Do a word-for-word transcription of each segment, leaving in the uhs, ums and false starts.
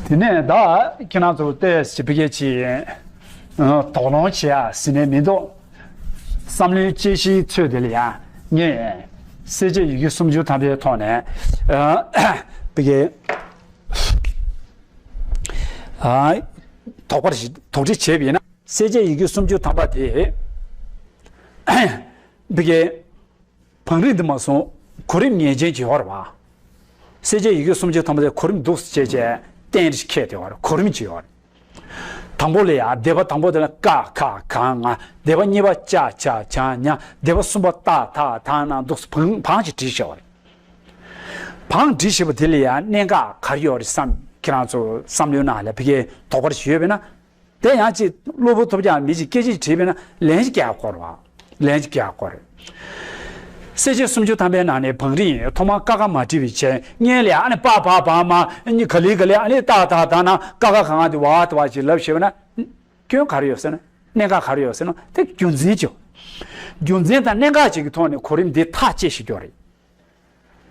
དེ་ནས་ད་ཁྱེད་རང་ཚོ་ལྟོས་ཞིབ་པའི་ཆེད་དོགས་སློང་བྱེད་ཡ་ཟིན་ནས་མི་འདུག་བསམ་བློའི་དཔྱད་གཞིའི་ཚོད་དེ་ལ་ཡང་ངས་གསལ་བྱེད་ཡི་གེ་སུམ་ཅུ་ཐམ་པའི་ཐོག་ནས་བི་གེ་དོགས་པ་དོགས་འདྲི་བྱས་པ་ཡིན་ན། གསལ་བྱེད་ཡི་གེ་སུམ་ཅུ་ཐམ་པ་དེ་བི་གེ་བང་རིམ་འདི་མ་སོང་གོ་རིམ་ངེས་ཅན་གྱི་ཡོད་རེད་བ། གསལ་བྱེད་ཡི་གེ་སུམ་ཅུ་ཐམ་པ་དེ་གོ་རིམ་འདུག་སེ་བྱས་བྱས་གཏན་རིགས་ཁྱད་དེ་ཡོད་རེད། གོ་རིམ་གྱི་ཡོད་རེད། དང་པོ་ལ་ཡ་སྡེ་པ་དང་པོ་དེ་ལ་ཀ་ཁ་ག་ང་། སྡེ་པ་གཉིས་པ་ཅ་ཆ་ཇ་ཉ། སྡེ་པ་གསུམ་པ་ཏ་ཐ་ད་ན་འདུག་སེ་བང་བང་ཞིག་བྲིས་བཞག་པ་རེད། བང་བྲིས་བཞག་པ་དེ་ལ་ཡ་གནད་འགག་ག་རེ་ཡོད་རེད་བསམ། ཁྱེད་རང་ཚོ་བསམ་བློའི་ནང་ལ་བི་གེ་དོགས་པ་ཞིག་ཡོད་པས་ན། དེ་ཡང་ཅིག་གློ་བུར་ཐོལ་རྒྱག་མི་ཅིག་སྐད་ཆ་དྲིས་པས་ན་ལན་ཅིག་རྒྱག་དགོས་རེད་བ། ལན་ཅིག་རྒྱག་དགོས་རེད། གསལ་བྱེད་སུམ་ཅུ་ཐམ་པའི་ནང་ནས་བང་རིམ་ཐོག་མར་ཀ་ཁ་མ་བྲིས་པའི་ཆེད་སྔོན་ལ་ཨ་ནི་པ་བ་བ་མ་གཉིས་ག་ལེ་ག་ལེ་ཨ་ནི་ཏ་ད་ད་ན་ཀ་ཁ་ག་ང་དེ་བ་དེ་བ་ཅིག་ལབ་ཤེས་པ་ན་སྐྱོན་ག་རེ་ཡོད་ཟེར་ན། གནད་འགག་ག་རེ་ཡོད་ཟེར་ན་དེ་རྒྱུ་མཚན་ཅིག་རྒྱུ་མཚན་དང་གནད་འགག་ཅིག་གི་ཐོག་ནས་གོ་རིམ་འདི་ཐག་བཅད་ཤེས་རྒྱུ་རེད།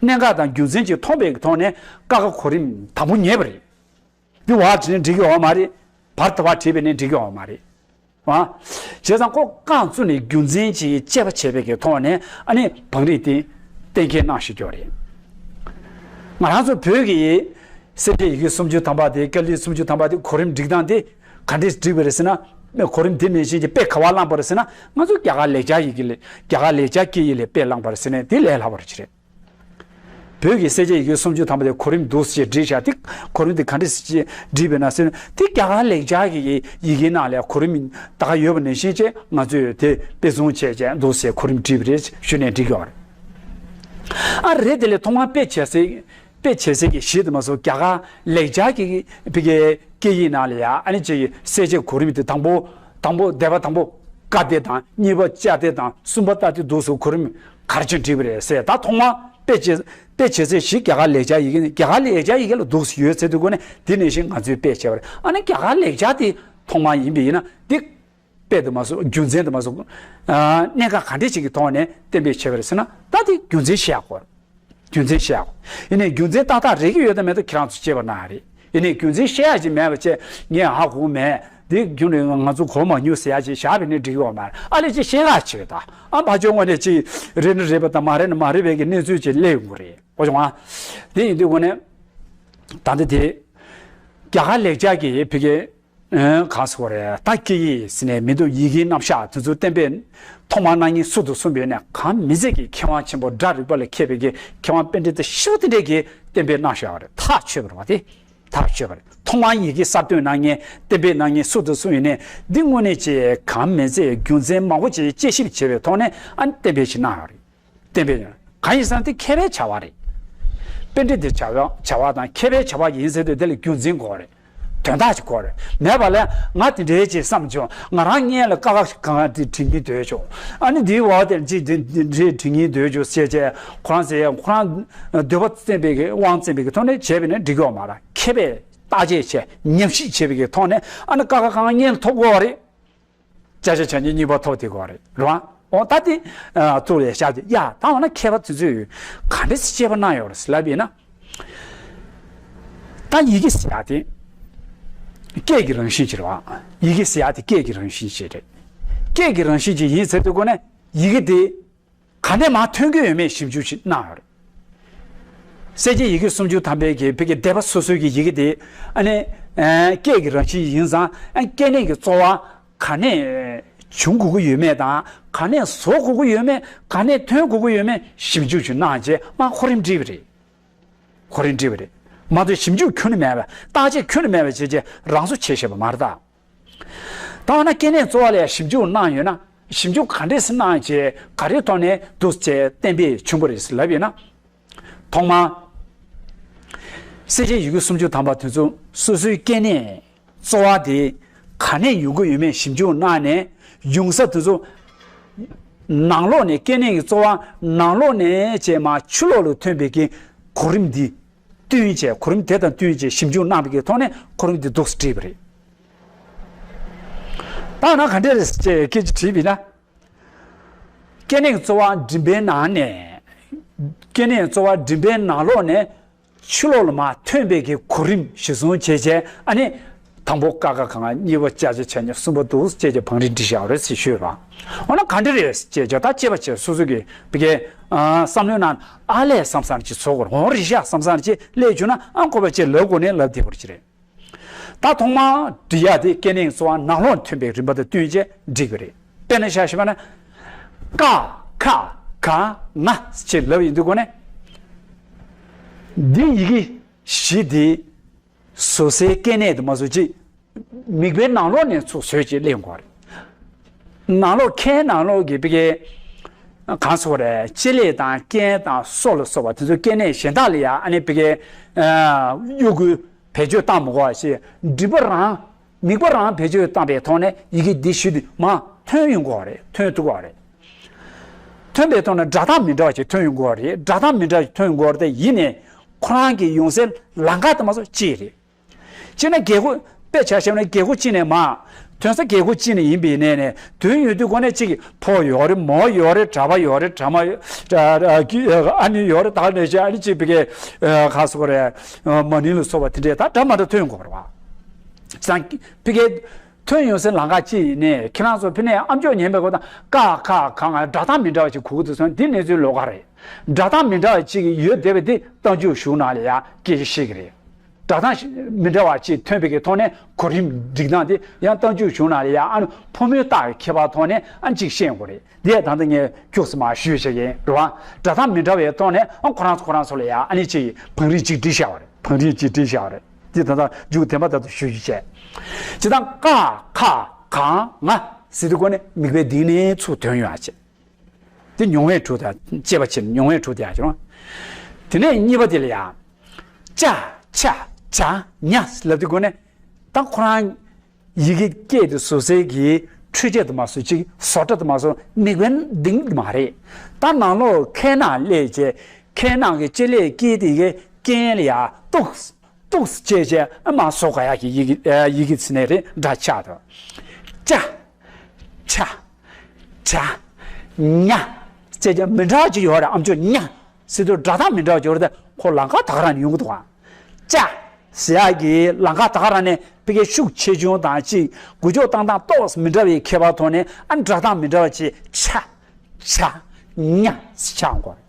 གནད་འགག་དང་རྒྱུ་མཚན་ཅིག་མཐོང་པའི་ཐོག་ནས་ཀ་ཁ་གོ་རིམ་དང་པོ་ཉེས་པ་རེད། འདི་བ་བྲིས་ནས་འགྲིག་གི་ཡོད་མ་རེད། བར་དུ་བ་བྲིས་པས་ནས་འགྲིག་གི་ཡོད་མ་རེད། ཨ། བྱས་ཙང་ཁོ་རྐང་བཙུགས་ནས་རྒྱུ་མཚན་གྱིས་དཔྱད་པ་བྱས་པའི་གི་ཐོག་ནས་ཨ་ནི་བང་རིམ་དེ་གཏན་འཁེལ་གནང་ཤེས་རྒྱུ་རེད། ང་རང་ཚོ་བོད་ཀྱི་གསལ་བྱེད་ཡི་གེ་སུམ་ཅུ་ཐམ་པ་དེ་ཀཱ་ལི་སུམ་ཅུ་ཐམ་པ་དེ་གོ་རིམ་སྒྲིག་སྟངས་དེ་ག་འདྲས་སྒྲིག་པ་རེད་ཟེར་ན། གོ་རིམ་དེ་ནང་བཞིན་གྱི་དཔེ་ག་པར་བླངས་པ་རེད་ཟེར་ན། ང་ཚོ་རྒྱ་གར་ལེགས་སྦྱར་ཡི་གེ་ལས་རྒྱ་གར་ལེགས་སྦྱར་སྐད་ཡིག་ལས་དཔེ་བླངས་པ་རེད་ཟེར་ནས་དེ་ལས་སླ་བ་རེད། བོད་ཀྱི་གསལ་བྱེད་ཡི་གེ་སུམ་ཅུ་ཐམ་པ་དེ་གོ་རིམ་འདུག་སེ་བྲིས་བཞག་དེ་གོ་རིམ་དེ་ག་འདྲ་སེ་བྲིས་པས་ན་ཟེར་ན། དེ་རྒྱ་གར་ལེགས་སྦྱར་གྱི་ཡི་གེའི་ནང་ལ་གོ་རིམ་ད་ག་ཡོད་པ་ནང་བཞིན་བྱས་ང་ཚོས་དེ་དཔེ་བཟུང་བྱས་བྱས་འདུག་སེ་གོ་རིམ་བྲིས་པ་རེད་ཞུས་ནས་འགྲིག་ཡོད་རེད། ཨ་རེད། དེ་ལས་ཐོག་མར་དཔེ་བྱེད་སའི་དཔེ་བྱེད་སའི་གི་གཞི་དེ་མ་གཏོགས་རྒྱ་གར་ལེགས་སྦྱར་གྱི་བི་གེ་སྐད་ཡིག་ནང་ལ་ཡ་ཨ་ནི་ཅིག་གསལ་བྱེད་གོ་རིམ་དེ་དང་པོ་དང་པོ་སྡེ་པ་དང་པོ་ཀ་སྡེ་དང་གཉིས་པ་ཅ་སྡེ་དང་གསུམ་པ་ཏ་སྡེ་འདུག་སེ་གོ་རིམ་ག་རེ་བྱས་བྲིས་པ་རེད་ཟེར། ད་ཐོག་མར་དཔེ་བྱེད་དཔེ་བྱེད་ཚད་གཞི་རྒྱ་གར་ལེགས་སྦྱར་ཡི་གེ་ནི་རྒྱ་གར་ལེགས་སྦྱར་ཡི་གེ་ལ་འདུག་སེ་ཡོད་ཚད་དུ་གོ་ནས་དེ་ནང་བཞིན་ང་ཚོས་དཔེ་བྱས་པ་རེད། ཨ་ནི་རྒྱ་གར་ལེགས་སྦྱར་དེ་ཐོག་མར་ཡིན་པ་ཡིན་ན་འདི་དཔེ་དུ་མ་སོང་རྒྱུ་མཚན་དུ་མ་སོང་། ཨ་གནད་འགག་ག་འདྲས་ཅིག་གི་ཐོག་ནས་གཏན་འབེབས་བྱས་པ་རེད་ཟེར་ན། ད་དེ་རྒྱུ་མཚན་བཤད་དགོས། རྒྱུ་མཚན་བཤད་དགོས། ཡིན་ནའི་རྒྱུ་མཚན་ཏག་ཏག་རེག་གི་ཡོད་དམ་མེད་དམ་ཁྱེད་རང་ཚོ་དཔྱད་པ་གནང་ཡ་རེད། ཡིན་ནའི་རྒྱུ་མཚན་བཤད་ཡ་ཅིག་མེད་པ་བྱས་ངས་ཧ་གོ་མེད། འདི་རྒྱུ་ནས་ང་ཚོ་གོ་མ་མྱོང་ཟེར་ཡ་ཅིག་བཞག་པས་ནི་འགྲིག་གི་ཡོད་མ་རེད། ཨ་ལས་ཅིག་བཤད་ག་བྱེད་ད། ཨ་ཕར་ཕྱོགས་ངོས་ནས་ཅིག་རེད་ན་རེད་པ་དང་མ་རེད་ན་མ་རེད་པའི་གི་གནས་ཚུལ་ཅིག་སླེབས་ཡོང་གི་རེད། ཨོ་བྱུང་ཨ། དེ་ཡིན་དུས་ངོས་ནས་ད་ལྟ་དེ་རྒྱ་གར་ལེགས་སྦྱར་གྱི་བི་གེ་གང་ཟེར་དགོས་རེད། ད་སྐད་ཡིག་ཟེར་ནས་མི་འདུག་ཡི་གེའི་རྣམ་གཞག་དེ་ཚོ་གཏན་འབེབས་ཐོག་མར་གནང་མཁན་སུ་འདུག་གསུངས་པས་ནས་གང་མི་ཟད་ཀྱི་མཁས་དབང་ཆེན་པོ་སྒྲ་རིག་པ་ལ་མཁས་པའི་གི་མཁས་དབང་པཎྜི་ཏ་ཞེ་པོ་དེ་འདྲས་ཀྱིས་གཏན་འབེབས་གནང་བཞག་པ་རེད། ཐག་ཆོད་པ་རེད་བ་དེ། ཐག་ཆོད་པ་རེད། ཐོག་མར་ཡི་གེ་གསར་གཏོད་གནང་མཁན་གཏན་འབེབས་གནང་མཁན་སུ་འདུག་གསུངས་ཡིན་ནས་འདི་དངོས་གནས་ཀྱི་གང་མི་ཟད་རྒྱུ་མཚན་མང་པོ་ཅིག་དཔྱད་ཞིབ་བྱས་པའི་ཐོག་ནས་ཨ་ནི་གཏན་འབེབས་ཤིག་གནང་ཡོད་རེད། གཏན་འབེབས་གནང་། གང་ཡིན་ཟེར་ན་དེ་མཁས་པའི་བྱ་བ་རེད། པཎྜི་ཏའི་བྱ་བ་བྱ་བ་དང་མཁས་པའི་བྱ་བ་ཡིན་ཟེར་དུས་དེ་ལ་རྒྱུ་མཚན་དགོས་རེད། དོན་དག་ཅིག་དགོས་རེད། མེད་པ་ལས་ང་དེ་འདྲའི་ཅིག་བསམ་བྱུང་། ང་རང་སྔོན་ལ་ཀ་ཁ་ག་ང་དེ་བྲིས་ཀྱིན་སྡོད་ཆོག་ཨ་ནི་དེའི་འོག་དེར་ཅིག་དེ་འདྲའི་བྲིས་ཀྱིན་སྡོད་ཆོག་ཟེར་བྱས་ཁོ་རང་ཟེར་ཡ་ཁོ་རང་འདོད་པ་བཙན་པའི་གི་དབང་བཙན་པའི་གི་ཐོག་ནས་བྱས་པས་ན་འགྲིག་གི་ཡོད་མ་རེད། མཁས་པས་བརྟག་དཔྱད་བྱས་ཉམས་ཞིབ་བྱས་པའི་གི་ཐོག་ནས་ཨ་ནི་ཀ་ཁ་ག་ང་སྔོན་ལ་ཐོབ་དགོས་པ་རེད། ཅ་ཆ་ཇ་ཉ་གཉིས་པ་ཐོབ་དེ་གོ་རེད་རོ། འོ་ད་དེ་ཐུགས་ལ་ཤར་དེ་ཡ་ད་འོ་ན་མཁས་པ་དེ་ཚོས་ག་འདྲ་སེ་དཔྱད་པ་གནང་ཡོད་རེད་ལབ་ཡིན་ན། ད་ཡི་གེ་ཟེར་ཡ་དེ་སྐད་ཀྱི་རང་བཞིན་ཅིག་རེད་བ། ཡི་གེ་ཟེར་ཡ་དེ་སྐད་ཀྱི་རང་བཞིན་ཅིག་རེད། སྐད་ཀྱི་རང་བཞིན་ཅིག་ཡིན་ཟེར་དུས་གོ་ནས་ཡི་གེ་དེ། ག་ནས་མར་ཐོན་གྱི་ཡོད་མེད་ཞིབ་འཇུག་ཅིག་གནང་ཡོད་རེད། གསལ་བྱེད་ཡི་གེ་སུམ་ཅུ་ཐམ་པའི་གི་བོད་ཀྱི་སྡེ་པ་སོ་སོའི་གི་ཡི་གེ་དེ་ཨ་ནི་ཨ་སྐད་ཀྱི་རང་བཞིན་ཡིན་ཙང་ཨ་སྐྱེ་གནས་ཀྱི་རྩོལ་བ་ག་ནས་བྱུང་དགོས་ཀྱི་ཡོད་མེད་དང་ག་ནས་བཟོ་དགོས་ཀྱི་ཡོད་མེད་ག་ནས་ཐོན་དགོས་ཀྱི་ཡོད་མེད་ཞིབ་འཇུག་ཅིག་གནང་རྗེས་མར་གོ་རིམ་བྲིས་པ་རེད། གོ་རིམ་བྲིས་པ་རེད། མ་གཏོགས་ཞིབ་འཇུག་ཁྱོན་ནས་མེད་པ་བརྟག་དཔྱད་ཁྱོན་ནས་མེད་པ་བྱས་རྗེས་རང་བཟོ་བྱས་བཞག་པ་མ་རེད་ད། ད་འོ་ན་སྐྱེ་གནས་རྩོལ་བ་ལ་ཞིབ་འཇུག་གནང་ཡོད་ན་ཞིབ་འཇུག་ག་འདྲས་སེ་གནང་བྱས་ག་རེའི་ཐོག་ནས་འདུག་ཅེས་གཏན་འབེབས་བྱུང་བ་རེད་ལབ་ཡོད་ན། ཐོག་མར་གསལ་བྱེད་ཡི་གེ་སུམ་ཅུ་ཐམ་པ་དེ་ཚོ་སོ་སོའི་སྐྱེ་གནས་རྩོལ་བ་དེ་ག་ནས་ཡོང་གི་ཡོད་མེད་ཞིབ་འཇུག་གནང་ནས་ཡོང་ས་དེ་ཚོ་ནང་ལོགས་ནས་སྐྱེ་གནས་ཀྱི་རྩོལ་བ་ནང་ལོགས་ནས་བྱས་མར་ཕྱི་ལོགས་ལ་ཐོན་པའི་གི་གོ་རིམ་འདི། བསྟུན་བྱས་གོ་རིམ་དེ་དང་བསྟུན་བྱས་ཞིབ་འཇུག་གནང་བའི་ཐོག་ནས་གོ་རིམ་དེ་འདུག་སེ་བྲིས་པ་རེད། ད་ན་ག་འདྲ་རེད་ཅེས་སྐད་ཆ་དྲིས་པས་ན། སྐྱེ་གནས་རྩོལ་བ་མགྲིན་པའི་ནང་ནས། སྐྱེ་གནས་རྩོལ་བ་མགྲིན་པའི་ནང་ལོགས་ནས་ ཕྱི་ལོགས་ལ་མར་ཐོན་པའི་གི་གོ་རིམ་གཞིར་བཟུང་བྱས་བྱས། ཨ་ནི་དང་པོ་ཀ་ཁ་ག་ང་། གཉིས་པ་ཅ་ཆ་ཇ་ཉ། གསུམ་པ་འདུག་སེ་བྱས་བྱས་བང་རིམ་སྒྲིག་བཞག་རེད་ཟེར་ཞུས་པ། འོ་ན་ག་འདྲ་རེད་ཟེར་བྱས་བྱས། ད་དཔྱད་པ་བྱས། སོ་སོ་གི་ཕ་གིའི་ཨ་བསམ་བློའི་ནང་ཨ་ལས་བསམ་བསམ་ཅིག་ཚོར་དགོས་རེད། འོ་རེད་ཤག་བསམ་བསམ་ཅིག་སླེབས་བྱུང་ན། ཨ་ཁོ་པ་ཅིག་ལབ་དགོས་ནས་ལབ་བསྡད་པ་ཅིག་རེད། ད་ཐོག་མར་འབྲི་ཡག་དེ་སྐྱེ་གནས་གཙོ་བོ་ནང་ལོགས་ཐོན་པའི་རིམ་པ་དང་བསྟུན་བྱས་འབྲི་དགོས་རེད། དཔེར་ན་ཆ་བཞག་པ་ན། ཀ་ཁ་ག་ང་ཞེས་ལབ་ཡོང་དུས་སྒོ་ནས། འདི་ཡི་གེ་བཞི་འདི་བཟོ་སའི་སྐྱེ་གནས་དེ་མ་བཟོ་ཅིག་མིག་དཔེ་ནང་ལོགས་ནས་ཚུར་བཟོས་ཅིག་ལེན་དགོས་རེད། ནང་ལོགས། ཁའི་ནང་ལོགས་ཀྱི་ཕ་གིའི་གང་ཟེར་དགོས་རེད། ལྕེ་ལེ་དང་སྐད་དང་སོ་ལ་སོགས་པ་དེ་ཚོ་སྐྱེ་གནས་གཞན་དག་ལ་ཡང་ཨ་ནི་ཕ་གིའི་ཨ་གཡོ་འགུལ་བེད་སྤྱོད་བཏང་མི་དགོས་པ་ཞིག་མགྲིན་པ་རང་། མིག་པ་རང་བེད་སྤྱོད་བཏང་པའི་ཐོག་ནས་ཡི་གེ་འདི་བཞི་འདི་མར་ཐོན་ཡོང་གི་ཡོད་རེད། ཐོན་ཐུབ་ཀྱི་ཡོད་རེད། ཐོན་པའི་ཐོག་ནས་སྒྲ་གདངས་མི་འདྲ་བ་ཞིག་ཐོན་ཡོང་གི་ཡོད་རེད། སྒྲ་གདངས་མི་འདྲ་བ་ཞིག་ཐོན་ཡོང་གི་ཡོད་རེད། དེ་ཡིན་ནའི་ཁོ་རང་གི་ཡོང་སའི་ལམ་ཁ་དེ་མ་གཏོགས་གཅིག་རེད། སྤྱིར་ན་རྒྱལ་སྒོ་དཔེ་ཆ་བཞག་ན་རྒྱལ་སྒོ་གཅིག་ནས་མར་ཐོན་ས། རྒྱལ་སྒོ་གཅིག་ནས་ཡིན་པའི་ནས་ནས་ཐོན་ཡོང་དུས་སྒོ་ནས་གཅིག་གི་ཕོ་ཡོད་རེད། མོ་ཡོད་རེད། གྲྭ་པ་ཡོད་རེད། གྲྭ་མ་ཡོད། ཨ་ནི་ཡོད་རེད། ད་ནས་ཅིག་ཨ་ནི་གཅིག་ཕ་གིའི་ག་ཟེར་དགོས་རེད། མ་ནིང་ལ་སོགས་པ་དེ་འདྲས་ད་འདྲ་མི་འདྲ་ཐོན་དགོས་རེད་བ། ཙང་ཕ་གིའི་ཐོན་ཡོང་སའི་ལམ་ཁ་གཅིག་ཡིན་ནའི། ཁྱེད་རང་ཚོ་ཕ་གིའི་ནས་ཨ་མཆོག་ཉན་པའི་སྐོར་དང་། ཀ་ཁ་ག་ང་སྒྲ་གདངས་མི་འདྲ་བ་ཞིག་གོ་གི་འདུག་ཟེར་ན། འདི་གནས་ཚུལ་ལོགས་ཀ་རེད། སྒྲ་གདངས་མི་འདྲ་བ་གཅིག་ཡོད་བསྡད་པ་འདི་རྟགས་འཇུག་གཞུང་ནང་ལ་ཡང་སྐད་ཆ་བཤད་ཀྱི་རེད། སྒྲ་གདངས་མི་འདྲ་བ་གཅིག་ཐོན་པའི་གི་ཐོག་ནས་གོ་རིམ་སྒྲིག་སྟངས་དེ་ཡང་རྟགས་འཇུག་གཞུང་ནང་ལ་ཡང་ཨ་ནི་ཕོ་མོའི་རྟགས་ཀྱི་ཁྱད་པར་ཐོག་ནས་ཨ་ནི་གཅིག་བཤད་དགོས་རེད། འདི་ད་ལྟ་ངས་ཁྱུག་ཙམ་མར་ཞུས་བྱས་ཀྱི་རེད་བ། སྒྲ་གདངས་མི་འདྲ་བའི་ཐོག་ནས་ཨ་ཁོ་རང་ཚོ་ཁོ་རང་ཚོ་ལ་ཡང་ཨ་ནི་གཅིག་བང་རིམ་གཅིག་སྒྲིག་བཞག་པ་རེད། བང་རིམ་གཅིག་སྒྲིག་བཞག་པ་རེད། འདི་ད་ལྟ་མཇུག་བདེན་པ་ལྟར་དུ་ཞུ་རྒྱུ་བྱས། སྤྱིར་བཏང་ཀ་ཁ་ག་ང་ཟེར་དུས་སྒོ་ནས་མིག་དཔེ་འདི་ནས་ཚུར་ཐོན་ཡོང་བ་བྱས། དེ་མྱོང་བའི་གྲུ་དང་བཅས་པ་ཕྱིར། མྱོང་བའི་གྲུ་དེ་ཡང་བྱུང་། དེ་ནས་གཉིས་པ་དེ་ལ་ཡང་། ཅ་ཆ་ཇ་ཉ་ལབ་དུས་སྒོ་ནས་ད་ཁོ་རང་ཡི་གེ་སྐད་དེ་བཟོ་སའི་གི་འཕྲུལ་ཆས་དུ་མ་སོང་། ཅིག་བཟོ་གྲྭ་དུ་མ་སོང་། མིག་དཔེ་འདི་མ་རེད། ད་ནང་ལོགས་ཁའི་ནང་སླེབས་བྱས། ཁའི་ནང་གི་ལྕེ་ལེ་ཀི་དེ་གི་རྐན་ལ་ཡང་གཏུགས། གཏུགས་བྱས་བྱས་ཨ་མར་བཟོ་དགོས་ཡག་གི་ཡི་གེ་ཡི་གེ་ཚིག་ནས་རེད། འདྲ་ཆགས་འདུག་ཅ་ཆ་ཇ་ཉ་ཟེར་བྱས་མི་འདྲ་བ་ཅིག་ཡོད་རེད། ཨ་མཆོག་ཉ་ཟེར་དུས་སྒྲ་གདངས་མི་འདྲ་བ་ཅིག་ཡོད་རེད་དེ། ཁོ་ལམ་ཁ་ད་ག་རང་ནས་ཡོང་གི་འདུག་ག་ཅ་ཟེར་ཡག་གི་ལམ་ཁ་ད་ག་རང་ནས་ཕ་གིའི་ཤུགས་ཆེ་ཆུང་དང་གཅིག་འགུལ་སྐྱོད་བཏང་སྟངས་ཏོག་ཙམ་མི་འདྲ་བའི་ཁྱད་པར་ཐོག་ནས་ཨ་སྒྲ་གདངས་མི་འདྲ་བ་ཅིག་ཆ་ཇ་ཉ་ཟེར་ཆགས་འགྲོ།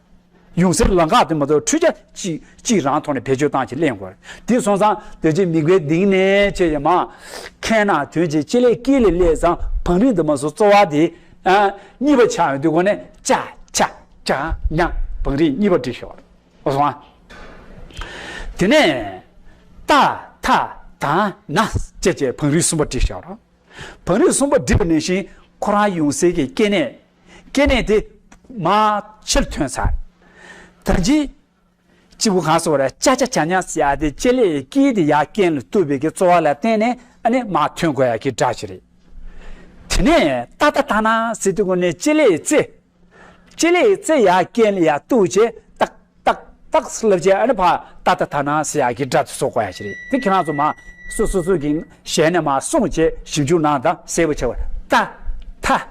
ཡོང་སའི་ལམ་ཁ་དེ་མ་གཏོགས་འཕྲུལ་ཆས་གཅིག་གཅིག་རང་ཐོག་ནས་བེད་སྤྱོད་བཏང་བྱས་ལེན་དགོས། དེ་སོང་ཙང་དེ་རྗེས་མིག་དཔེ་འདི་ནས་བྱས་ཡ་མར་ཁའི་ནང་ཐོན་བྱས་ལྕེ་ལེ་ཀི་ལ་སླེབས་ཙང་བང་རིམ་དུ་མ་སོང་གཙོ་བོ་དེ་ཨ་གཉིས་པ་ཆགས་ཡོང་དུས་སྒོ་ནས་ཅ་ཆ་ཇ་ཉ་བང་རིམ་གཉིས་པ་བསྒྲིགས་ཤོག་འོ་སོང་ཨ། དེ་ནས་ཏ་ཐ་ད་ན་བྱས་བྱས་བང་རིམ་གསུམ་པ་བསྒྲིགས་ཤོག་བང་རིམ་གསུམ་པ་བསྒྲིགས་པ་ནང་བཞིན་ཁོ་རང་ཡོང་སའི་གི་སྐྱེ་གནས། སྐྱེ་གནས་དེ་མར་ཕྱིར་ཐོན་ཚར། ད་ཅི་གཅིག་པུ་གང་སོགས་རེད། ཅ་ཆ་ཇ་ཉ་ཟེར་ཡ་དེ་ལྕེ་ལེ་ཀི་དེ་ཡར་རྐན་ལ་གཏུགས་པའི་གི་རྩོལ་བ་ལ་བརྟེན་ནས་ཨ་ནི་མར་ཐོན་དགོས་ཡ་གི་སྒྲ་ཅིག་རེད། དེ་ནས་ཏ་ཐ་ད་ན་ཟེར་དུས་སྒོ་ནས་ལྕེ་ལེ་རྩེ། ལྕེ་ལེ་རྩེ་ཡར་རྐན་ལ་ཡར་གཏུགས་བྱས་ཏག་ཏག་ཏག་ལབ་བྱས་ཨ་ནི་ཕར་ཏ་ཐ་ད་ན་ཟེར་ཡག་གི་སྒྲ་དེ་བཟོ་དགོས་ཡ་ཞིག་རེད། དེ་ཁྱེད་རང་ཚོ་མར་སོ་སོ་སོ་གི་ཞལ་ནས་མར་གསུངས་བྱས་ཞིབ་འཇུག་གནང་དང་། གསལ་པོ་བྱས་པ། ཏ་ཐ་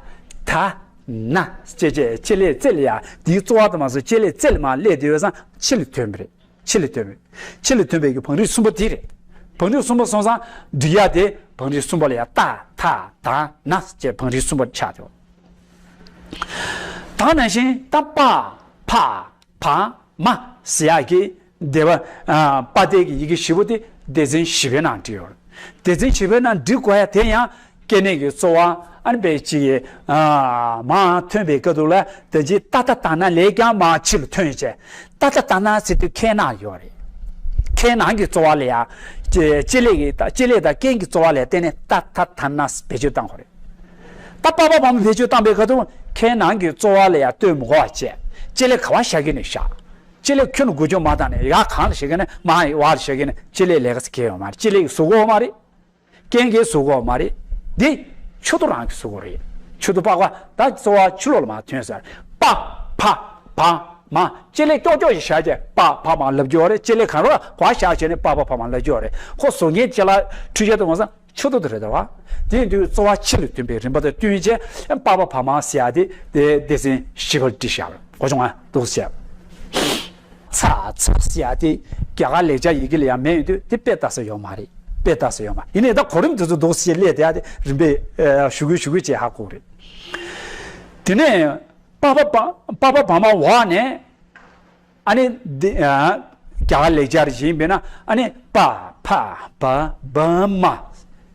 ད་ན་ཅེས་བྱས་ལྕེ་ལེ་རྩེ་ལ་ཡ་དེའི་རྩོལ་བ་དུ་མ་སོང་། ལྕེ་ལེ་རྩེ་ལ་མར་སླེབས་དུས་ཙང་ཕྱི་ལ་ཐོན་པ་རེད། ཕྱི་ལ་ཐོན་པ་རེད། ཕྱི་ལ་ཐོན་པའི་གི་བང་རིམ་གསུམ་པ་དེ་རེད། བང་རིམ་གསུམ་པ་སོང་ཙང་འབྲི་ཡ་དེ་བང་རིམ་གསུམ་པ་ལ་ཡ་ཏ་ཐ་ད་ན་ཅེས་བང་རིམ་གསུམ་པ་ཆགས་ཡོད། ད་ནང་བཞིན་ད་པ་ཕ་བ་མ་ཟེར་ཡག་གི་སྡེ་པ། ཨ། པ་སྡེ་གི་ཡི་གེ་བཞི་པོ་དེ་སྡེ་ཚན་བཞི་པའི་ནང་བྲིས་ཡོད་རེད། སྡེ་ཚན་བཞི་པའི་ནང་བྲིས་དགོས་ཡ་དེ་ཡང་སྐྱེ་གནས་ཀྱི་རྩོལ་བ་ཨ་ནི་དཔེ་ཅིག་གི། ཨ། མར་ཐོན་པའི་སྐབས་དུས་ལ་དེ་རྗེས་ཏ་ཐ་ད་ན་ལས་ཀྱང་མར་ཕྱི་ལ་ཐོན་བྱས། ཏ་ཐ་ད་ན་ཟེར་དུས་ཁའི་ནང་ཡོད་རེད། ཁའི་ནང་གི་རྩོལ་བ་ལ་ཡ། ལྕེ་ལེ་གི་ལྕེ་ལེ་དང་རྐན་གྱི་རྩོལ་བ་ལ་བརྟེན་ནས་ཏ་ཐ་ད་ན་བེད་སྤྱོད་བཏང་དགོས་རེད། ད་པ་ཕ་བ་མ་བེད་སྤྱོད་བཏང་པའི་སྐབས་དུས་ཁའི་ནང་གི་རྩོལ་བ་ལ་ཡ་ལྟོས་མི་དགོས་པ་བྱས། ལྕེ་ལེ་ག་པར་བཞག་གི་ནས་བཞག་ལྕེ་ལེ་ཁྱོན་ནས་འགུལ་སྐྱོད་མ་བཏང་ནས་ཡར་གང་ལ་བཞག་གི་ནས་མར་བར་ལ་བཞག་གི་ནས་ལྕེ་ལེ་ལས་ཀ་ཟེར་གྱི་ཡོད་མ་རེད། ལྕེ་ལེ་གིས་བཟོ་གི་ཡོད་མ་རེད། རྐན་གིས་བཟོ་གི་ཡོད་མ་རེད། འདི་མཆུ་ཏོ་རང་གིས་བཟོ་གི་རེད། མཆུ་ཏོ་པགས་པ་ད་རྩོལ་བ་ཕྱི་ལོགས་ལ་མར་ཐོན་ཟེར། པ་ཕ་བ་མ། ལྕེ་ལེ་ཀྱོག་ཀྱོག་ཞིག་བཞག་བྱས་པ་ཕ་མ་ལབ་ཀྱི་ཡོད་རེད། ལྕེ་ལེ་གང་རུང་ལ་ག་པར་བཞག་བྱས་ནས་པ་ཕ་བ་མ་ལབ་ཀྱི་ཡོད་རེད། ཁོ་བཟོ་མཁན་ལྕེ་ལ་འཕྲུལ་ཆས་དུ་མ་སོང་། མཆུ་ཏོ་དེ་རེད་དོ། དེ་ཡིན་དུས་རྩོལ་བ་ཕྱི་ལ་ཐོན་པའི་རིམ་པ་དང་བསྟུན་བྱས་པ་ཕ་བ་མ་ཟེར་ཡ་དེ་དེ་སྡེ་ཚན་བཞི་པར་བྲིས་བཞག་པ་གོ་བྱུང་ང་འདུག་ཟེར། ཚ་ཚ་ཟེར་ཡ་དེ་རྒྱ་གར་ལེགས་སྦྱར་ཡི་གེ་ལ་ཡང་མེད་ཡོད་དུས་དེ་དཔེ་ལྟ་ས་ཡོད་མ་རེད། དཔེ་ལྟ་ས་ཡོད་མ་རེད། ཡིན་ནའི་ད་གོ་རིམ་དེ་ཚོ་འདུག་སེ་སླེབས་བསྡད་ཡ་དེ་རིམ་པས་ཨ་ཞུ་གུ་ཞུ་གུ་བྱས་ཧ་གོ་རེད། དེ་ནས་པ་ཕ་བ་པ་ཕ་བ་མ་བ་ནས། ཨ་ནི་འདི་ཨ་རྒྱ་གར་ལེགས་སྦྱར་ཡིན་པས་ན། ཨ་ནི་པ་ཕ་བ་བ་མ།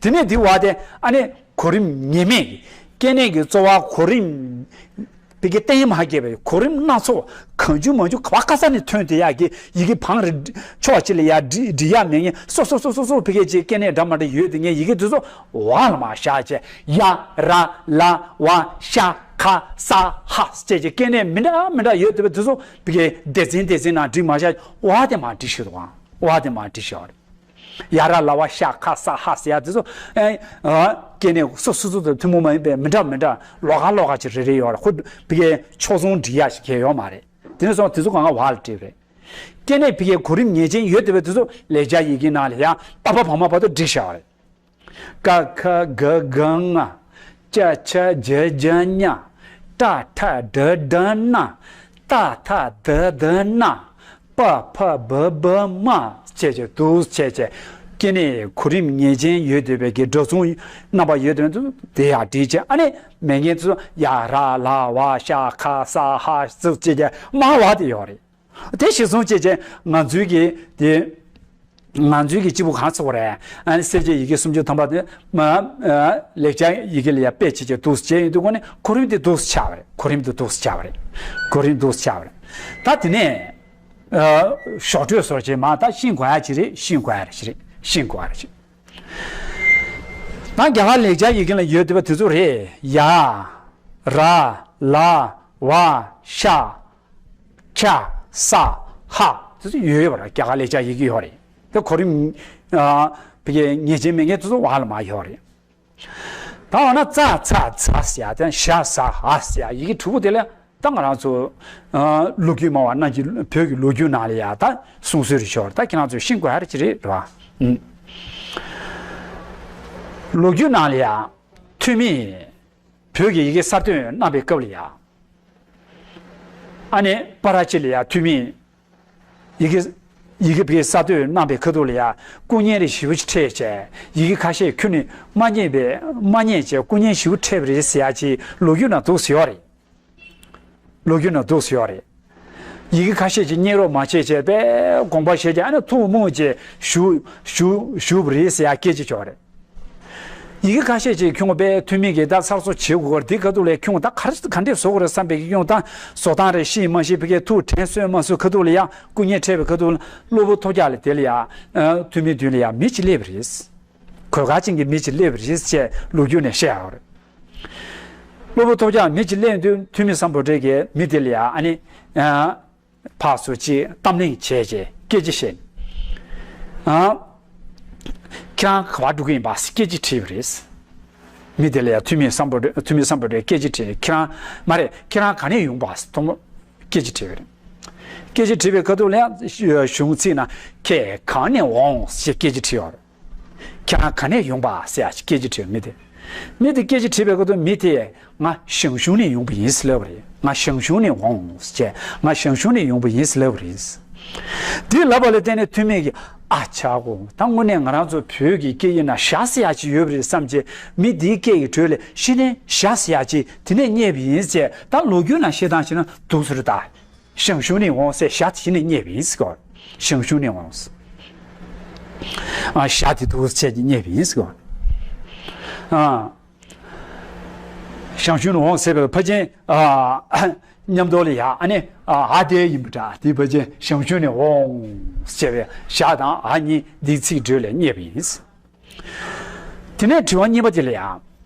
དེ་ནས་འདི་བ་དེ་ཨ་ནི་གོ་རིམ་ངེས་མེད་ཀྱི་སྐྱེ་གནས་ཀྱི་རྩོལ་བ་གོ་རིམ་བི་གེ་གཏན་མ་སྐྱེས་པའི་གོ་རིམ་སྣ་ཚོགས་གང་བྱུང་མང་བྱུང་ག་བ་ག་ས་ནས་ཐོན་དེ་ཡག་གི་ཡི་གེ་བང་རི་ཕྱོགས་གཅིག་ལ་ཡ་འབྲི་འབྲི་ཡག་མེད་ངེས་སོ་སོ་སོ་སོ་སོ་བི་གེ་གཅིག་སྐྱེ་གནས་འདྲ་མ་འདྲ་ཡོད་དེ་ངས་ཡི་གེ་དེ་ཚོ་བ་ལ་མ་བཞག་བྱས་ཡ་ར་ལ་བ་ཤ་ཁ་ས་ཧ་ཟེར་བྱས་སྐྱེ་གནས་མི་འདྲ་མི་འདྲ་ཡོད་དེ་བས་དེ་ཚོ། བི་གའི་སྡེ་ཚན་སྡེ་ཚན་ནང་བྲིས་མ་བཞག་བ་དེ་མ་བྲིས་ཤོག་དང་། བ་དེ་མ་བྲིས་ཤོག་རེད། ཡ་ར་ལ་བ་ཤ་ཁ་ས་ཧ་ཟེར་ཡ་དེ་ཚོ་ཨེ་ཨ་སྐྱེ་གནས་སོ་སོ་སོ་དང་ཐུན་མོང་མ་ཡིན་པའི་མི་འདྲ་མི་འདྲ་ལོགས་ཀ་ལོགས་ཀ་ཅིག་རེ་རེ་ཡོད་རེད། ཁོ་བི་གའི་ཕྱོགས་མཚུངས་འབྲི་ཡ་ཞིག་གལ་ཡོད་མ་རེད། དེ་ནས་སོང་དེ་ཚོ་གང་ག་བ་ལ་བྲིས་རེད། སྐྱེ་གནས་བི་གའི་གོ་རིམ་ངེས་ཅན་ཡོད་དེ་བས་དེ་ཚོ་ལེགས་སྦྱར་ཡི་གེ་ནང་ལ་ཡང་པ་ཕ་བ་མ་བར་དུ་བྲིས་བཞག་རེད། ཀ་ཁ་ག་ག་ང་། ཅ་ཆ་ཇ་ཇ་ཉ། ཏ་ཐ་ད་ད་ན། ཏ་ཐ་ད་ད་ན། པ་ཕ་བ་བ་མ། བྱས་བྱས་འདུག་བྱས་བྱས། སྐྱེ་གནས་གོ་རིམ་ངེས་ཅན་ཡོད་བསྡད་པའི་གི་སྒྲ་མཚུངས་རྣམ་པ་ཡོད་བསྡད་པ་དེ་ཡང་བྲིས་བྱས། ཨ་ནི་མེད་མཁན་ཚོ་ཡ་ར་ལ་བ་ཤ་ཁ་ས་ཧ་ཟུག་བྱས་བྱས་མ་བ་དེ་ཡོད་རེད། དེ་གཞིར་བཟུང་བྱས་བྱས་ང་ཚོའི་གི་དེ། ང་ཚོའི་གི་སྤྱི་བོ་གང་ཚོགས་རེད། ཨ་ནི་གསལ་བྱེད་ཡི་གེ་སུམ་ཅུ་ཐམ་པ་དེ་མ་ཨ་ལེགས་སྦྱར་ཡི་གེ་ལ་ཡ་དཔེ་བྱེད་ཀྱི་འདུག་བྱས་ཡིན་དུས་ཁོ་ནི་གོ་རིམ་དེ་འདུག་ཆགས་པ་རེད། གོ་རིམ་དེ་འདུག་ཆགས་པ་རེད། གོ་རིམ་འདུག་ཆགས་པ་རེད། ད་དེ་ནས་ཨ་ཞོགས་དྲོད་སོར་བྱེད་མ་ད་ཤིང་གོ་ཡ་ཅི་རེད། ཤིང་གོ་ཡ་རེད་ཅི་རེད། ཤིང་གོ་ཡ་རེད་ཅི། ད་རྒྱ་གར་ལེགས་སྦྱར་ཡི་གེ་ལ་ཡོད་བསྡད་པ་དེ་ཚོ་རེད། ཡ་ར་ལ་བ་ཤ། ཁ་ས་ཧ་དེ་ཚོ་ཡོད་ཡོད་པ་རེད། རྒྱ་གར་ལེགས་སྦྱར་ཡི་གེ་ཡོད་རེད། དེ་གོ་རིམ་ཨ་བི་གའི་ངེས་ཅན་མེད་མཁན་དེ་ཚོ་བ་ལ་མ་ཡོད་རེད། ད་འོ་ན་ཙ་ཚ་ཛ་ཟེར་ཡ་དེ་ཞ་ཟ་འ་ཟེར་ཡ་ཡི་གེ་དྲུག་པོ་དེ་ལ་ད་ང་རང་ཚོ་ཨ་ལོ་རྒྱུས་སྨྲ་བ་རྣམས་ཀྱི་བོད་ཀྱི་ལོ་རྒྱུས་ནང་ལ་ཡ་ད་གསུང་སྲོལ་རེ་ཤོར། ད་ཁྱེད་རང་ཚོས་ཤེས་དགོས་ཡ་རེ་ཅི་རེད་རེད་བ། ཨུམ། ལོ་རྒྱུས་ནང་ལ་ཡ་ཐོན་མིས། བོད་ཀྱི་ཡི་གེ་གསར་གཏོད་གནང་པའི་སྐབས་ལ་ཡ། ཨ་ནི་པ་ར་ཅི་ལ་ཡ་ཐོན་མིས་ཡི་གེ་ཡི་གེ་བི་གསར་གཏོད་གནང་པའི་ཁ་ཐུག་ལ་ཡ་སྐུ་བརྙན་རེ་ཞེ་པོ་ཅིག་འཕྲད་བྱས། ཡི་གེ་ཁ་ཤས་ཁྱོན་ནས་མ་རྙེད་པའི་མ་རྙེད་བྱས་སྐུ་བརྙན་ཞེ་པོ་འཕྲད་པ་རེད་ཟེར་ཡ་ཅིག་ལོ་རྒྱུས་ནང་འདུག་སེ་ཡོད་རེད། ལོ་རྒྱུས་ནང་འདུག་སེ་ཡོད་རེད། ཡི་གེ་ཁ་ཤས་ཅིག་རྙེད་རོགས་མ་བྱས་བྱས་པས་དགོངས་པ་བཞེས་ཀྱང་ཨ་ནི་ཐུགས་མོངས་བྱས་བཞུགས་བཞུགས་བཞུགས་པ་རེད་ཟེར་ཡ་སྐད་ཆ་ཅིག་ཡོད་རེད། ཡི་གེ་ཁ་ཤས་ཅིག་ཁྱོད་པས་ཐོན་མི་གིས་ད་གསར་བཟོ་བྱེད་དགོས་རེད། འདི་ཁ་ཐུག་ལས་ཁྱོད་ད་ག་རེ་ག་འདྲས་བཟོ་དགོས་རེད་བསམ་པའི་གི་ཁྱོད་ད་བཟོ་སྟངས་རེ་ཤེས་མ་ཤེས་བི་གའི་ཐུགས་དྲན་གསོས་མ་གསོས་ཁ་ཐུག་ལ་ཡ་སྐུ་བརྙན་འཕྲད་པའི་ཁ་ཐུག་ལ་གློ་བུར་ཐོལ་རྒྱག་ལ་དེ་ལ་ཡ་ཐོན་མིའི་མདུན་ལ་ཡ་མི་ཅིག་སླེབས་པ་རེད། གོས་དཀར་ཅན་གྱི་མི་ཅིག་སླེབས་པ་རེད་ཅེས་ལོ་རྒྱུས་ནས་བཤད་ཡོད་རེད། གློ་བུར་ཐོལ་རྒྱག་མི་ཅིག་སླེབས་དུས་ཐོན་མི་སམ་བྷོ་ཊས་ཀྱི་མི་དེ་ལ་ཡ་ཨ་ནི་ཕར་ཚུར་ཅིག་གཏམ་གླེང་བྱས་རྗེས་སྐད་ཆ་བཤད། ཨ། ཁྱེད་རང་ག་པར་འགྲོ་གི་ཡིན་པ་སྐད་ཆ་དྲིས་པ་རེད། མི་དེ་ལ་ཡ་ཐོན་མི་སམ་བྷོ་ཊས་ཐོན་མི་སམ་བྷོ་ཊས་སྐད་ཆ་དྲིས། ཁྱེད་རང་མ་རེད། ཁྱེད་རང་ག་ནས་ཡོང་པ་ཐོག་མར་སྐད་ཆ་དྲིས་པ་རེད། སྐད་ཆ་དྲིས་པའི་ཁ་ཐུག་ལ་ཡ་གཞུང་ཚིག་ནང་ཁྱེད་གང་ནས་འོང་ཞེས་སྐད་ཆ་དྲིས་པ་རེད། ཁྱེད་རང་ག་ནས་ཡོང་པ་ཟེར་ཡ་ཞིག་སྐད་ཆ་དྲིས་མི་དེ། མི་དེ་སྐད་ཆ་དྲིས་པའི་སྐབས་དུ་མི་དེས་ང་ཞང་ཞུང་ནས་ཡོང་པ་ཡིན་ཟེར་ལབ་པ་རེད། ང་ཞང་ཞུང་ནས་འོང་ཟེར། ང་ཞང་ཞུང་ནས་ཡོང་པ་ཡིན་ཟེར་ལབ་པ་རེད། དེ་ལབ་པ་ལ་བརྟེན་ནས་ཐོན་མི་གིས་ཨ་ཅག་གོ་ད་དངོས་གནས་ང་རང་ཚོ་བོད་ཀྱི་སྐད་ཡིག་ནང་ཞ་ཟེར་ཡ་ཅིག་ཡོད་པ་རེད་བསམ་བྱས་མི་དེའི་སྐད་ཀྱི་འགྲོས་ལ་གཞི་ནས་ཞ་ཟེར་ཡ་ཅིག་དེ་ནས་རྙེད་པ་ཡིན་ཟེར། ད་ལོ་རྒྱུས་ནང་བཤད་སྟངས་བྱས་ན་འདུག་ཟེར་ད། ཞང་ཞུང་ནས་འོང་ཟེར་ཞ་དེ་གཞི་ནས་རྙེད་པ་ཡིན་ཟེར་གོ། ཞང་ཞུང་ནས་འོང་ཟེར། ཨ་ཞ་དེ་འདུག་ཟེར་གྱི་རྙེད་པ་ཡིན་ཟེར་གོ། ཨ། ཞང་ཞུང་ནས་འོང་ཟེར་བའི་ཕལ་ཆེར་ཨ་མཉམ་དུ་ལ་ཡ་ཨ་ནི་ཨ་ཨ་དེ་ཡིན་པ་འདྲ། དེ་ཕལ་ཆེར་ཞང་ཞུང་ནས་འོང་ཟེར་བའི་ཞ་དང་ཨ་གཉིས་འདི་ཚིག་འགྲོས་ལས་རྙེད་པ་ཡིན་ཟེར། དེ་ནས་དྲི་བ་གཉིས་པ་དེ་ལ་ཡ།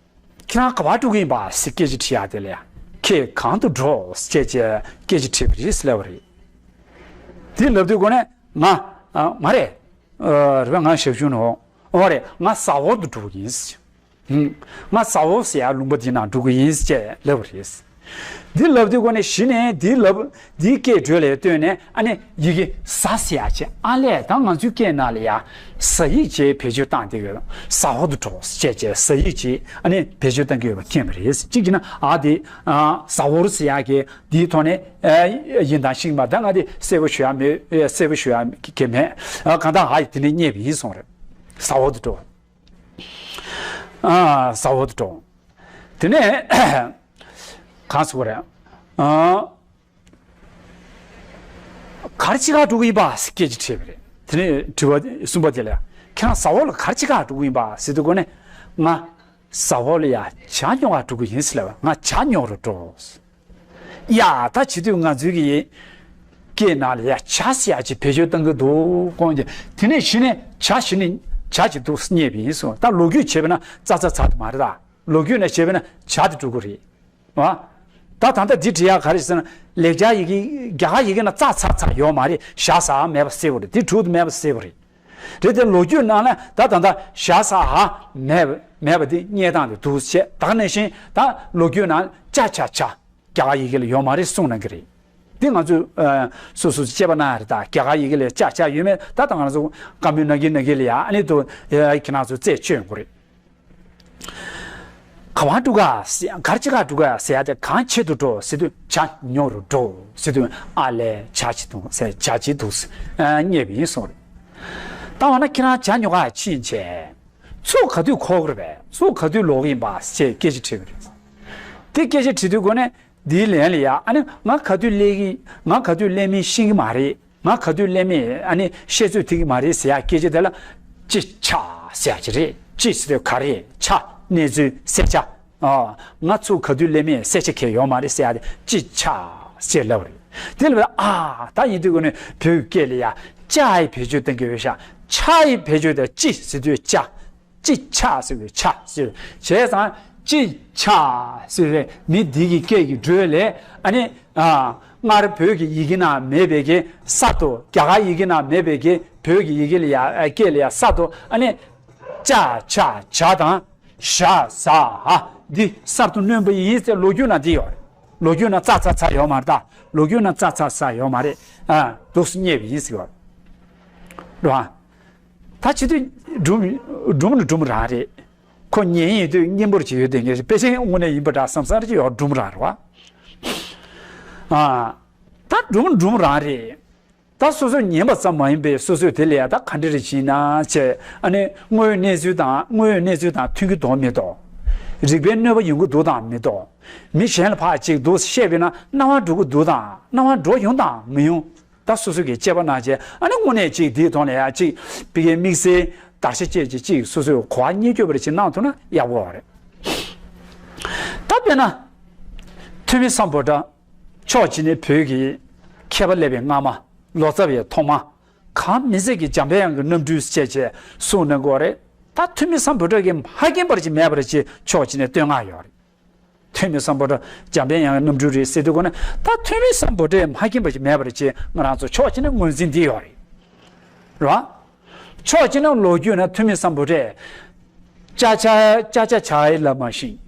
ཁྱེད་རང་ག་པར་འགྲོ་གི་ཡིན་པ་ཟེར་སྐད་ཆ་དྲིས་ཡ་དེ་ལ་ཡ། ཁྱེད་གང་དུ་འགྲོ་ཟེར་བྱས་སྐད་ཆ་དྲིས་པ་རེད་ཟེར་ལབ་པ་རེད། དེ་ལབ་དུས་ཁོ་ནས་ང་ཨ་མ་རེད། ཨ་རེད་པ། ང་ཞང་ཞུང་ནས་འོ་རེད། ང་ཟ་ཧོར་དུ་འགྲོ་གི་ཡིན་ཟེར། ཧུམ། ང་ཟ་ཧོར་ཟེར་ཡ་ལུང་པ་དེ་ནང་འགྲོ་གི་ཡིན་ཟེར་ལབ་པ་རེད། འདི་ལབ་དུས་སྒོ་ནས་གཞི་ནས་འདི་ལབ་འདིའི་སྐད་འགྲོས་ལ་ལྟོས་ནས་ཨ་ནི་ཡི་གེ་ཟ་ཟེར་ཡ་ཅིག་ཨ་ལས་ད་ང་ཚོའི་སྐད་ནང་ལ་ཡ་ཟ་ཡིག་ཅེས་བེད་སྤྱོད་བཏང་བསྡད་ཡོད། ཟ་འོ་དུ་འགྲོ་ཅེས་ཅེས་ཟ་ཡིག་ཅིག་ཨ་ནི་བེད་སྤྱོད་བཏང་གི་ཡོད་པ་མཁྱེན་པ་རེད། གཅིག་བྱས་ན་ཨ་དེ་ཟ་འོར་ཟེར་ཡ་གི་འདིའི་ཐོག་ནས་ཡིན་དང་ཤིང་མ་ད་ང་དེ་གསལ་པོ་ཞུ་ཡ་མེད། གསལ་པོ་ཞུ་ཡ་གི་མེད། གང་ལྟར་ཨ་ཡི་དེ་ནས་རྙེད་པ་ཡིན་གསུངས་རེད། ཟ་འོ་དུ་འགྲོ། ཨ་ཟ་འོ་དུ་འགྲོ། དེ་ནས་གང་ཟེར་བ་རེད། ཨ། ག་རེ་བྱེད་ག་འགྲོ་གི་ཡིན་པ་ཟེར་སྐད་ཅིག་དྲིས་པ་རེད། དེ་ནས་དྲི་བ་གསུམ་པ་དེ་ལ་ཁྱེད་རང་ཟ་འོག་ལ་ག་རེ་བྱེད་ག་འགྲོ་གི་ཡིན་པ་ཟེར་དུས་སྒོ་ནས་ང་ཟ་འོག་ལ་ཡ་ཇ་ཉོ་ག་འགྲོ་གི་ཡིན་ཟེར་ལབ་པ། ང་ཇ་ཉོ་རུ་འགྲོ། ཡ་ད་བྱེད་དུས་ང་ཚོའི་གི་སྐད་ནང་ལ་ཡ་ཇ་ཟེར་ཡ་ཅིག་བེད་སྤྱོད་གཏང་གི་འདུག་དགོངས་ཀྱི། དེ་ནས་གཞི་ནས་ཇ་གཞི་ནས་ཇ་ཅིག་འདུག་རྙེད་པ་ཡིན་གསུངས། ད་ལོ་རྒྱུས་བྱས་པ་ན་ཙ་ཚ་ཚ་དེ་མ་རེད། ད་ལོ་རྒྱུས་ནས་བྱས་པ་ན་ཇ་དེ་འགྲོ་གི་རེད། ཨ། ད་ད་ལྟ་འདི་བྲིས་ཡག་ག་རེ་ཟེར་ན་ལེགས་སྦྱར་ཡི་གེ་རྒྱ་གར་ཡི་གེ་ན་ཙ་ཚ་ཚ་ཡོད་མ་རེད། ཞ་ཟ་མེད་པ་གསལ་པོ་རེད། དེ་དྲུག་ཏུ་མེད་པ་གསལ་པོ་རེད། རེད་དེ་ལོ་རྒྱུས་ནང་ན་ད་ད་ལྟ་ཞ་ཟ་ཧ་མེད་པ་མེད་པ་དེ་རྙེད་སྟངས་དེ་འདུག་བྱས། ད་ག་ནང་བཞིན་ད་ལོ་རྒྱུས་ནང་ཅ་ཆ་ཇ་རྒྱ་གར་ཡི་གེ་ལ་ཡོད་མ་རེད་གསུངས་གནང་གི་རེད། འདི་ང་ཚོས་ཨ་སོ་སོ་དཔྱད་པ་གནང་ཡ་རེད། ད་རྒྱ་གར་ཡི་གེ་ལ་ཅ་ཆ་ཡོད་མེད་ད་ད་ང་ཚོ་བཀའ་མོལ་གནང་གིན་གནང་གིན་ལ་ཡ་ཨ་ནི་དུ་ཁྱེད་རང་ཚོ་རྩད་གཅོད་ཡོང་གི་རེད། ག་བ་འགྲོ་ག་ཟེར་གར་ཅི་ག་འགྲོ་ག་ཟེར་ཡ་དེ་གང་བྱེད་དུ་འགྲོ་ཟེར་དུས་ཇ་ཉོ་རུ་འགྲོ་ཟེར་དུས་ཨ་ལས་ཇ་ཅི་འདུག་ཟེར་ཇ་ཅི་འདུག་ཟེར་རྙེད་པ་ཡིན་གསུངས་རེད། ད་འོ་ན་ཁྱེད་རང་ཇ་ཉོ་ག་ཕྱིན་བྱས་ཚུར་ག་དུས་འཁོར་གི་རེད་པས། ཚུར་ག་དུས་ལོག་གི་ཡིན་པ་ཞེས་སྐད་ཆ་དྲིས་པ་རེད། དེ་སྐད་ཆ་དྲིས་དུས་སྒོ་ནས་འདིའི་ལན་ལ་ཡ་ཨ་ནི་ང་ག་དུས་སླེབས་ཀྱི་ང་ག་དུས་སླེབས་མིན་ཤེས་ཀྱི་མ་རེད། ང་ག་དུས་སླེབས་མིན་ཨ་ནི་ཤེས་ཚོད་ཐིག་གི་མ་རེད་ཟེར་ཡ་སྐད་ཆ་དེ་ལ་ཅི་ཆ་ཟེར་ཡ་ཅི་རེད། ཅི་ཟེར་དུས་ག་རེ་ཆ་གནས་ཚུལ་གསལ་ཆ། ཨ། ང་ཚུར་ག་དུས་སླེབས་མིན་གསལ་ཆ་གང་ཡོད་མ་རེད་ཟེར་ཡ་དེ་ཅི་ཆ་ཟེར་ལབ་རེད། དེ་ལ་ཨ་ད་ཡིན་དུས་སྒོ་ནས་བོད་སྐད་ལ་ཡ་ཅ་ཡི་བེད་སྤྱོད་གཏོང་གི་ཡོད་ཤག་ཆ་ཡི་བེད་སྤྱོད་དེ་ཅི་ཟེར་དུས་ཅ། ཅི་ཆ་ཟེར་བའི་ཆ་ཟེར་བྱས་ཙང་ཅི་ཆ་ཟེར་བའི་མི་འདི་གི་སྐད་ཀྱི་འགྲོས་ལས་ཨ་ནི་ཨ་སྔར་བོད་ཀྱི་ཡི་གེ་ནང་མེད་པའི་གི་གསར་དུ་རྒྱ་གར་ཡི་གེ་ནང་མེད་པའི་གི་བོད་ཀྱི་ཡི་གེ་ལ་ཡ་ཨ་སྐད་ལ་ཡ་གསར་དུ་ཨ་ནི་ཅ་ཆ་ཇ་དང་ཞ་ཟ་འ་འདི་གསར་དུ་བསྣོན་པ་ཡིན་ཟེར་ལོ་རྒྱུས་ནང་འདི་ཡོད་རེད། ལོ་རྒྱུས་ནང་ཙ་ཚ་ཚ་ཡོད་མ་རེད། ད་ལོ་རྒྱུས་ནང་ཙ་ཚ་ཚ་ཡོད་མ་རེད། ཨ་འདུག་སེ་རྙེད་པ་ཡིན་ཟེར་བ་རེད་བ། ད་བྱེད་དུས་སྒྲུང་སྒྲུང་ནི་སྒྲུང་རང་རེད། ཁོ་ཉན་ཡིན་དུས་སྙན་པོར་ཅིག་ཡོད་དེ་ངས་དཔེ་ཆའི་དངོས་གནས་ཡིན་པ་འདྲ་བསམ་བསམ་ཅིག་ཡོད། སྒྲུང་རང་རེད་བ། ཨ་ད་སྒྲུང་སྒྲུང་རང་རེད། ད་སོ་སོས་ཉན་པ་ཙམ་མ་ཡིན་པའི་སོ་སོས་དེ་ལ་ཡ་ད་ག་འདྲ་རེ་བྱིན་ན་བྱས་ཨ་ནི་དངོས་ཡོད་གནས་ཚུལ་དང་དངོས་ཡོད་གནས་ཚུལ་དང་མཐུན་གྱི་འདུག་མི་འདུག་རིགས་པའི་གནོད་པ་ཡོང་གི་འདུག་དང་མི་འདུག་མི་གཞན་ལ་ཕར་ཅིག་འདུག་བཤད་པས་ན་སྣང་བ་འགྲོ་གི་འདུག་དང་སྣང་བ་འགྲོ་ཡོང་དང་མི་ཡོང་། ད་སོ་སོ་གིས་དཔྱད་པ་གནང་བྱས་ཨ་ནི་དངོས་གནས་ཅིག་འདིའི་ཐོག་ནས་ཡ་ཅིག་ཕ་གིའི་དམིགས་བསལ་བརྡར་ཤ་བཅད་ཅིག་ཅིག་སོ་སོའི་གོ་བ་རྙེད་རྒྱུ་བར་ཅིག་གནང་ཐུབ་ན་ཡག་པོ་རེད། ད་དཔེར་ན་ཐོན་མི་སམ་བྷོ་ཊ་ཕྱོགས་གཅིག་ནས་བོད་ཀྱི་མཁས་པ་སླེབས་པའི་སྔ་མ། ལོ་ཙཱ་བའི་ཐོག་མ། གང་མི་ཟད་ཀྱི་འཇམ་དཔལ་དབྱངས་ཀྱི་རྣམ་སྤྲུལ་བཅས་བཅས་གསུངས་གནང་གི་ཡོད་རེད། ད་ཐོན་མི་སམ་བྷོ་ཊ་གིས་མ་མཁྱེན་པར་ཅིག་མེད་པར་ཅིག་ཕྱོགས་གཅིག་ནས་བསྟོད་བསྔགས་ཡོད་རེད། ཐོན་མི་སམ་བྷོ་ཊ་འཇམ་དཔལ་དབྱངས་ཀྱི་རྣམ་སྤྲུལ་རེད་ཟེར་དུས་སྒོ་ནས་ད་ཐོན་མི་སམ་བྷོ་ཊས་མ་མཁྱེན་པར་ཅིག་མེད་པར་ཅིག་ང་རང་ཚོ་ཕྱོགས་གཅིག་ནས་ངོས་འཛིན་འདི་ཡོད་རེད། རེད་བ། ཕྱོགས་གཅིག་ནས་ལོ་རྒྱུས་ནང་ཐོན་མི་སམ་བྷོ་ཊས། ཅ་ཆ་ཅ་ཆ་ཇ་ཡི་ལབ་མ་ཤེས།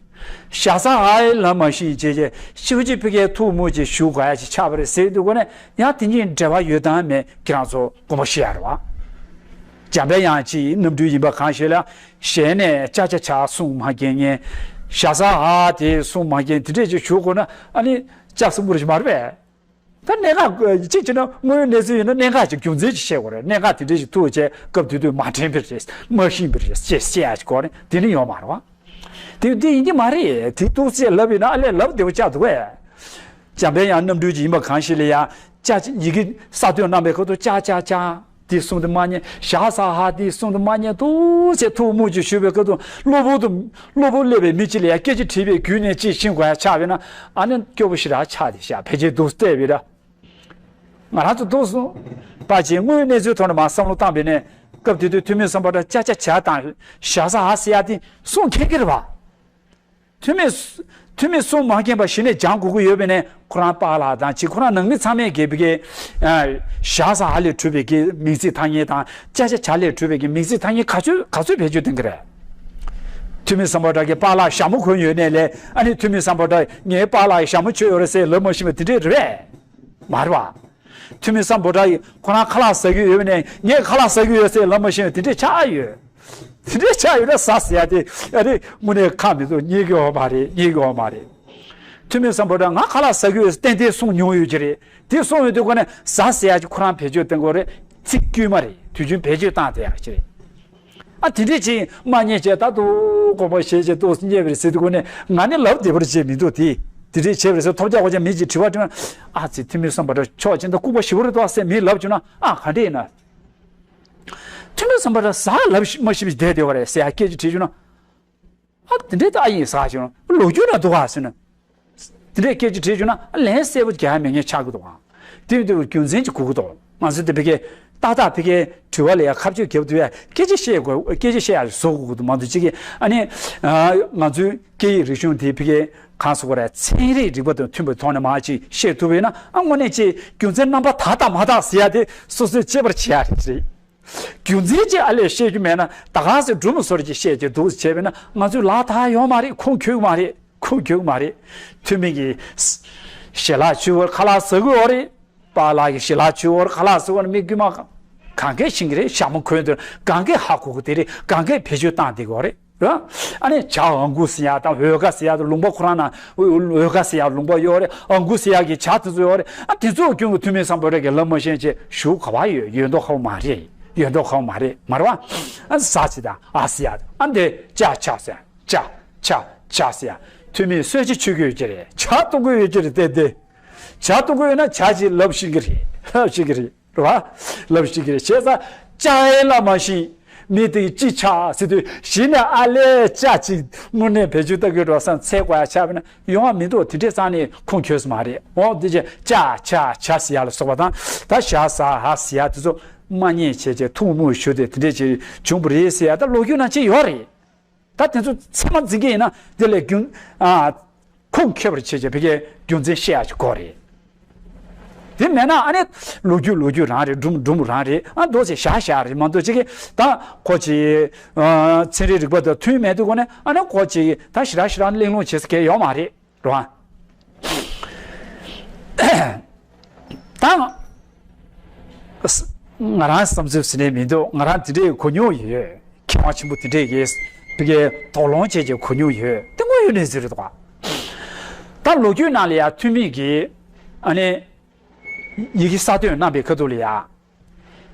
ཞ་ཟ་འ་ཡི་ལབ་མ་ཤེས་བྱས་བྱས་ཤི་བོ་ཅིག་ཕ་གིར་ཐུགས་མུག་ཅིག་ཞུ་དགོས་ཡ་ཅིག་ཆགས་པ་རེད་ཟེར་དུས་སྒོ་ནས་ཡང་དེ་གཉིས་འབྲེལ་བ་ཡོད་དང་མེད་ཁྱེད་རང་ཚོ་དགོངས་པ་བཞེས་ཡ་རེད་བ། འཇམ་དཔལ་དབྱངས་ཀྱི་རྣམ་སྤྲུལ་ཡིན་པ་གང་ཞིག་ལ་ཞལ་ནས་ཅ་ཆ་ཇ་གསུང་མ་མཁྱེན་མཁན། ཞ་ཟ་འ་དེ་གསུང་མ་མཁྱེན་དེ་འདྲས་ཅིག་ཞུ་དགོས་ན་ཨ་ནི་ལྕགས་སྲིན་པོ་རེ་ཞིག་མ་རེད་པས། ད་གནད་འགག་གཅིག་བྱས་ན་དངོས་ཡོད་གནས་ཚུལ་ཡིན་ན་གནད་འགག་ཅིག་རྒྱུ་མཚན་ཅིག་བཤད་དགོས་རེད། གནད་འགག་དེ་འདྲ་ཞིག་ཐུག་བྱས་སྐབས་དེ་དུས་མ་དྲན་པ་རེད། མ་ཤེས་པ་རེད་ཅེས་བཤད་ཡ་ཅིག་དགོས་རེད། དེ་ནི་ཡོད་མ་རེད་བ། དེ་དེ་ཡིན་གྱི་མ་རེད། དེ་ཏོག་ཙམ་ལབ་ཡིན་ན་ཨ་ལས་ལབ་བདེ་པོ་ཆགས་འདུག་གས། འཇམ་དཔལ་དབྱངས་རྣམ་སྤྲུལ་ཅིག་ཡིན་པ་གང་ཞིག་ལ་ཡ་ཅ་ཡི་གེ་གསར་གཏོད་གནང་བའི་སྐབས་དུ་ཅ་ཅ་ཅ། དེ་གསུང་དུ་མ་ཉན། ཞ་ཟ་འ་དེ་གསུང་དུ་མ་ཉན་འདུག་ཅེས་ཐུགས་མུག་ཅིག་ཞུ་བའི་སྐབས་དུ་གློ་བུར་དུ་གློ་བུར་སླེབས་པའི་མི་གཅིག་ལ་ཡ་སྐད་ཆ་དྲིས་པའི་བརྒྱུད་ནས་ཅིག་ཤེས་དགོས་ཡ་ཆགས་པས་ན་ཨ་ནི་སྐྱོ་པོ་ཞེ་དྲག་ཆགས་ཏེ་ཤག་ཕལ་ཆེར་འདུག་བལྟས་པས་ར། ང་རང་ཚོ་འདུག་སོང་པ་ཅིག་དངོས་ཡོད་གནས་ཚུལ་ཐོག་ནས་མར་བསམ་བློ་བཏང་བས་ནས་སྐབས་དེ་དུས་ཐོན་མི་སམ་བྷོ་ཊ་ཅ་ཆ་ཇ་དང་ཞ་ཟ་འ་ཟེར་ཡ་དེ་གསུང་མཁན་གྱི་རེད་བ། ཐོན་མི་ཐོན་མི་གསུང་མ་མཁན་པ་གཞི་ནས་སྦྱང་དགོས་ཀྱི་ཡོད་པས་ནས་ཁོ་རང་པཱ་ལགས་དང་ཅིག་ཁོ་རང་ནང་མི་ཚང་མས་དགེ་བའི་ཞ་ཟ་འ་ལས་གྲུབ་པའི་གི་མིང་ཚིག་ཐ་སྙད་དང་ཅ་ཆ་ཇ་ལས་གྲུབ་པའི་གི་མིང་ཚིག་ཐ་སྙད་ག་ཚོད་ག་ཚོད་བེད་སྤྱོད་གཏོང་གི་རེད། ཐུ་མི་སམ་བྷོ་ཊ་གི་པཱ་ལགས་ཞྭ་མོ་གོན་ཡོད་ནས་ལས་ཨ་ནི་ཐུ་མི་སམ་བྷོ་ཊ་ངའི་པཱ་ལགས་ཞྭ་མོ་མཆོད་ཡོད་རེད་ཟེར་ལབ་མ་ཤེས་པ་དེ་འདྲས་རེད་པས། མ་རེད་པ། ཐུ་མི་སམ་བྷོ་ཊ་ཁོ་རང་ཁ་ལག་ཟ་གི་ཡོད་ནས་ངས་ཁ་ལག་ཟ་གི་ཡོད་ཟེར་ལབ་མ་ཤེས་པ་དེ་འདྲས་ཆགས་ཡོད། དེ་འདྲས་ཆགས་ཡོད་ན་ཟ་ཟེར་ཡ་དེ་ཨ་རེ་དངོས་གནས་ཁག་མི་འདུག་རྙེད་ཀྱི་ཡོད་མ་རེད། རྙེད་ཀྱི་ཡོད་མ་རེད། ཐུ་མི་སམ་བྷོ་ཊ་ང་ཁ་ལག་ཟ་གི་ཡོད་ཟེར་ཏན་ཏན་གསུངས་མྱོང་ཡོད་ཀྱི་རེད། དེ་གསུངས་ཡོད་དུས་ཁོ་ནས་ཟ་ཟེར་ཡ་ཅིག་ཁོ་རང་བེད་སྤྱོད་གཏོང་གི་ཡོད་རེད། ཚིག་དཀྱུས་མ་རེད། དུས་རྒྱུན་བེད་སྤྱོད་བཏང་བསྡད་ཡ་ཅིག་རེད། ཨ་དེ་འདྲས་ཅིག་མ་རྙེད་བྱས་ད་དུང་དགོངས་པ་བཞེས་བྱས་ཏོག་ཙམ་རྙེད་པ་རེད་ཟེར་དུས་ཁོ་ནས་ང་ནི་ལབ་བདེ་བར་བྱས་མི་འདུག་དེ་དེ་འདྲས་བྱས་པ་རེད་ཟེར་ཐོབ་རྒྱག་གོ་ཅག་མི་ཅིག་དྲི་བ་དྲིས་ན། ཨ་ཙི་ཐུ་མི་སམ་བྷོ་ཊ་ཕྱོགས་གཅིག་ད་ལྐུགས་པ་ཞེ་པོ་རེད་དོ་ཟེར་མི་ལབ་བྱུང་ན་ཨ་ག་འདྲས་ཡིན་ན། ཐུ་མི་སམ་བྷོ་ཊ་ཟ་ལབ་མ་ཤེས་པ་ཞིག་བསྡད་བསྡད་པ་རེད་ཟེར་ཡ་སྐད་ཅིག་དྲིས་བྱུང་ན། ཨ་དེ་འདྲས་ད་ཨ་ཡིན་ཟ་བྱུང་ལོ་རྒྱུས་ན་འདུག་ག་ཟེར་ན། དེ་འདྲས་སྐད་ཅིག་དྲིས་བྱུང་ན་ཨ་ལན་གསལ་པོ་རྒྱག་ཡ་མེད་མཁན་ཆགས་ཀྱི་འདུག་ག་དེ་ཡིན་དུས་རྒྱུ་མཚན་ཅིག་དགོས་ཀྱི་འདུག་ང་ཚོ་དེ་ཕ་གིའི་ཏག་ཏག་ཕ་གིའི་དྲི་བ་ལ་ཡ་ཁ་གཅོད་རྒྱབ་ཐུབ་ཡ་སྐད་ཆ་བཤད་དགོས། སྐད་ཆ་བཤད་ཡ་བཟོ་དགོས་ཀྱི་འདུག་མ་གཏོགས་ཅིག་གིས་ཨ་ནི་ང་ཚོའི་སྐད་ཡིག་རིག་གཞུང་དེ་ཕ་གིའི་གང་ཟེར་དགོས་རེད། ཚན་རིག་རིག་པ་དང་མཐུན་པའི་ཐོག་ནས་མར་ཅིག་བཤད་ཐུབ་པ་ཡིན་ན་ཨ་དངོས་གནས་ཅིག་རྒྱུ་མཚན་རྣམ་པ་དག་དང་མ་དག་ཟེར་ཡ་དེ་སོ་སོས་དཔྱད་པར་བྱེད་ཡ་རེད། རྒྱུ་མཚན་ཅིག་ཨ་ལས་བཤད་རྒྱུ་མེད་ན་ད་ག་སེ་སྒྲུང་བཟོ་རེ་ཅིག་བཤད་ཀྱི་འདུག་བྱས་པས་ན་ང་ཚོས་ལག་ཐག་ཡོད་མ་རེད། ཁུངས་འཁྱོལ་མ་རེད། ཁུངས་འཁྱོལ་མ་རེད། ཐུ་མི་གི་ཞལ་ལག་མཆོད་པར་ཁ་ལག་ཟ་གི་ཡོད་རེད། པཱ་ལགས་ཀྱི་ཞལ་ལག་མཆོད་པར་ཁ་ལག་ཟ་གི་ཡོད་རེད། མི་དཀྱུས་མ་གང་གས་ཤེས་ཀྱི་རེད། ཞྭ་མོ་གོན་དུས་གང་གས་ཧ་གོ་གི་དེ་རེད། གང་གས་བེད་སྤྱོད་བཏང་བསྡད་ཀྱི་ཡོད་རེད། ར། ཨ་ནི་ཇ་ཨང་གུ་ཟེར་ཡ་དང་འོལ་ཁ་ཟེར་ཡ་དང་ལུང་པ་ཁོ་རང་ན་འོལ་ཁ་ཟེར་ཡ་ལུང་པ་ཡོད་རེད། ཨང་གུ་ཟེར་ཡ་གི་ཇ་དེ་ཚོ་ཡོད་རེད། ཨ་དེ་ཚོ་ཀུན་གྱི་ཐུ་མི་སམ་བྷོ་ཊ་གི་ལབ་མ་ཤེས་ཅེས་ཞུ་ག་བ་ཡོད། ཡོད་མདོག་ཁ་བོ་མ་རེད། ཡོད་མདོག་ཁ་བོ་མ་རེད། མ་རེད་བ། ཨ་ཟ་ཟེར་དང་ཨ་ཟེར་ཡ་དང་ཨ་འདི་ཇ་ཇ་ཟེར་ཡ་ཇ་ཇ་ཇ་ཟེར་ཡ་ཐུ་མི་གསོལ་ཇ་མཆོད་ཀྱི་ཡོད་ཀྱི་རེད། ཇ་བཏུང་གི་ཡོད་ཀྱི་རེད། དེ་དེ་ཇ་བཏུང་གི་ཡོད་ན་ཇ་ཅིག་ལབ་ཤེས་ཀྱི་རེད། ལབ་ཤེས་ཀྱི་རེད། རེད་བ། ལབ་ཤེས་ཀྱི་རེད། བྱས་ཙང་ཅ་ཨེ་ལ་མ་ཤེས། མི་དེ་ཅི་ཆགས་ཟེར་དུས་གཞི་ནས་ཨ་ལས་ཅ་ཅིག་དངོས་གནས་བེད་སྤྱོད་ལྟ་གི་འགྲོ་བསམ་འཚལ་དགོས་ཡ་ཆགས་པ་ན་ཡོང་བ་མི་འདུག་དེ་འདྲས་ཙང་ནས་ཁུངས་འཁྱོལ་སོང་མ་རེད། འོ་དེ་ཅེ་ཅ་ཆ་ཆ་ཟེར་ཡ་ལ་སོགས་པ་དང་ད་ཞ་ཟ་ཧ་ཟེར་ཡ་དེ་ཚོ་མ་རྙེད་བྱས་བྱས་ཐུགས་མུ་ཞུ་སྟེ་དེ་འདྲས་ཅིག་བྱུང་བ་རེད་ཟེར་ཡ་ད་ལོ་རྒྱུས་ནང་ཅིག་ཡོད་རེད། ད་དེ་ཚོ་ཚད་མ་འཛིན་གྱི་ཡིན་ན་དེ་ལས་རྒྱུན་ཨ་ཁུངས་འཁྱོལ་བར་བྱེད་ཅེས་བི་ཀའི་རྒྱུ་མཚན་བཤད་ཡ་ཅིག་དགོས་རེད། དེ་མེད་ན་ཨ་ནི་ལོ་རྒྱུས་ལོ་རྒྱུས་རང་རེད། སྒྲུང་སྒྲུང་རང་རེད། ཨ་མདོ་ཅིག་བཞག་བཞག་རེད་མ་གཏོགས་ཅིག་གིས་ད་ཁོ་ཅིག་ཨ་ཚན་རིག་རིག་པ་དང་མཐུན་མེད་དུས་གོ་ནས་ཨ་ནི་ཁོ་ཅིག་ད་ཞེ་དྲག་ཞེ་དྲག་གླེང་སློང་བྱེད་ས་གལ་ཡོད་མ་རེད། རེད་བ། ད་ང་རང་བསམ་ཚུལ་ཟེར་ནས་མི་འདུག་ང་རང་དེ་འདྲའི་གོ་མྱོང་ཡོད། མཁས་དབང་ཆེན་པོ་དེ་འདྲས་ཀྱིས་བི་ཀའི་དོགས་སློང་བྱས་ཀྱི་གོ་མྱོང་ཡོད། དེ་དངོས་ཡོད་གནས་ཚུལ་རེད་དོ། ད་ལོ་རྒྱུས་ནང་ལ་ཡང་ཐུ་མི་གིས་ཨ་ནི་ཡི་གེ་གསར་གཏོད་གནང་པའི་ཁ་ཐུག་ལ་ཡང་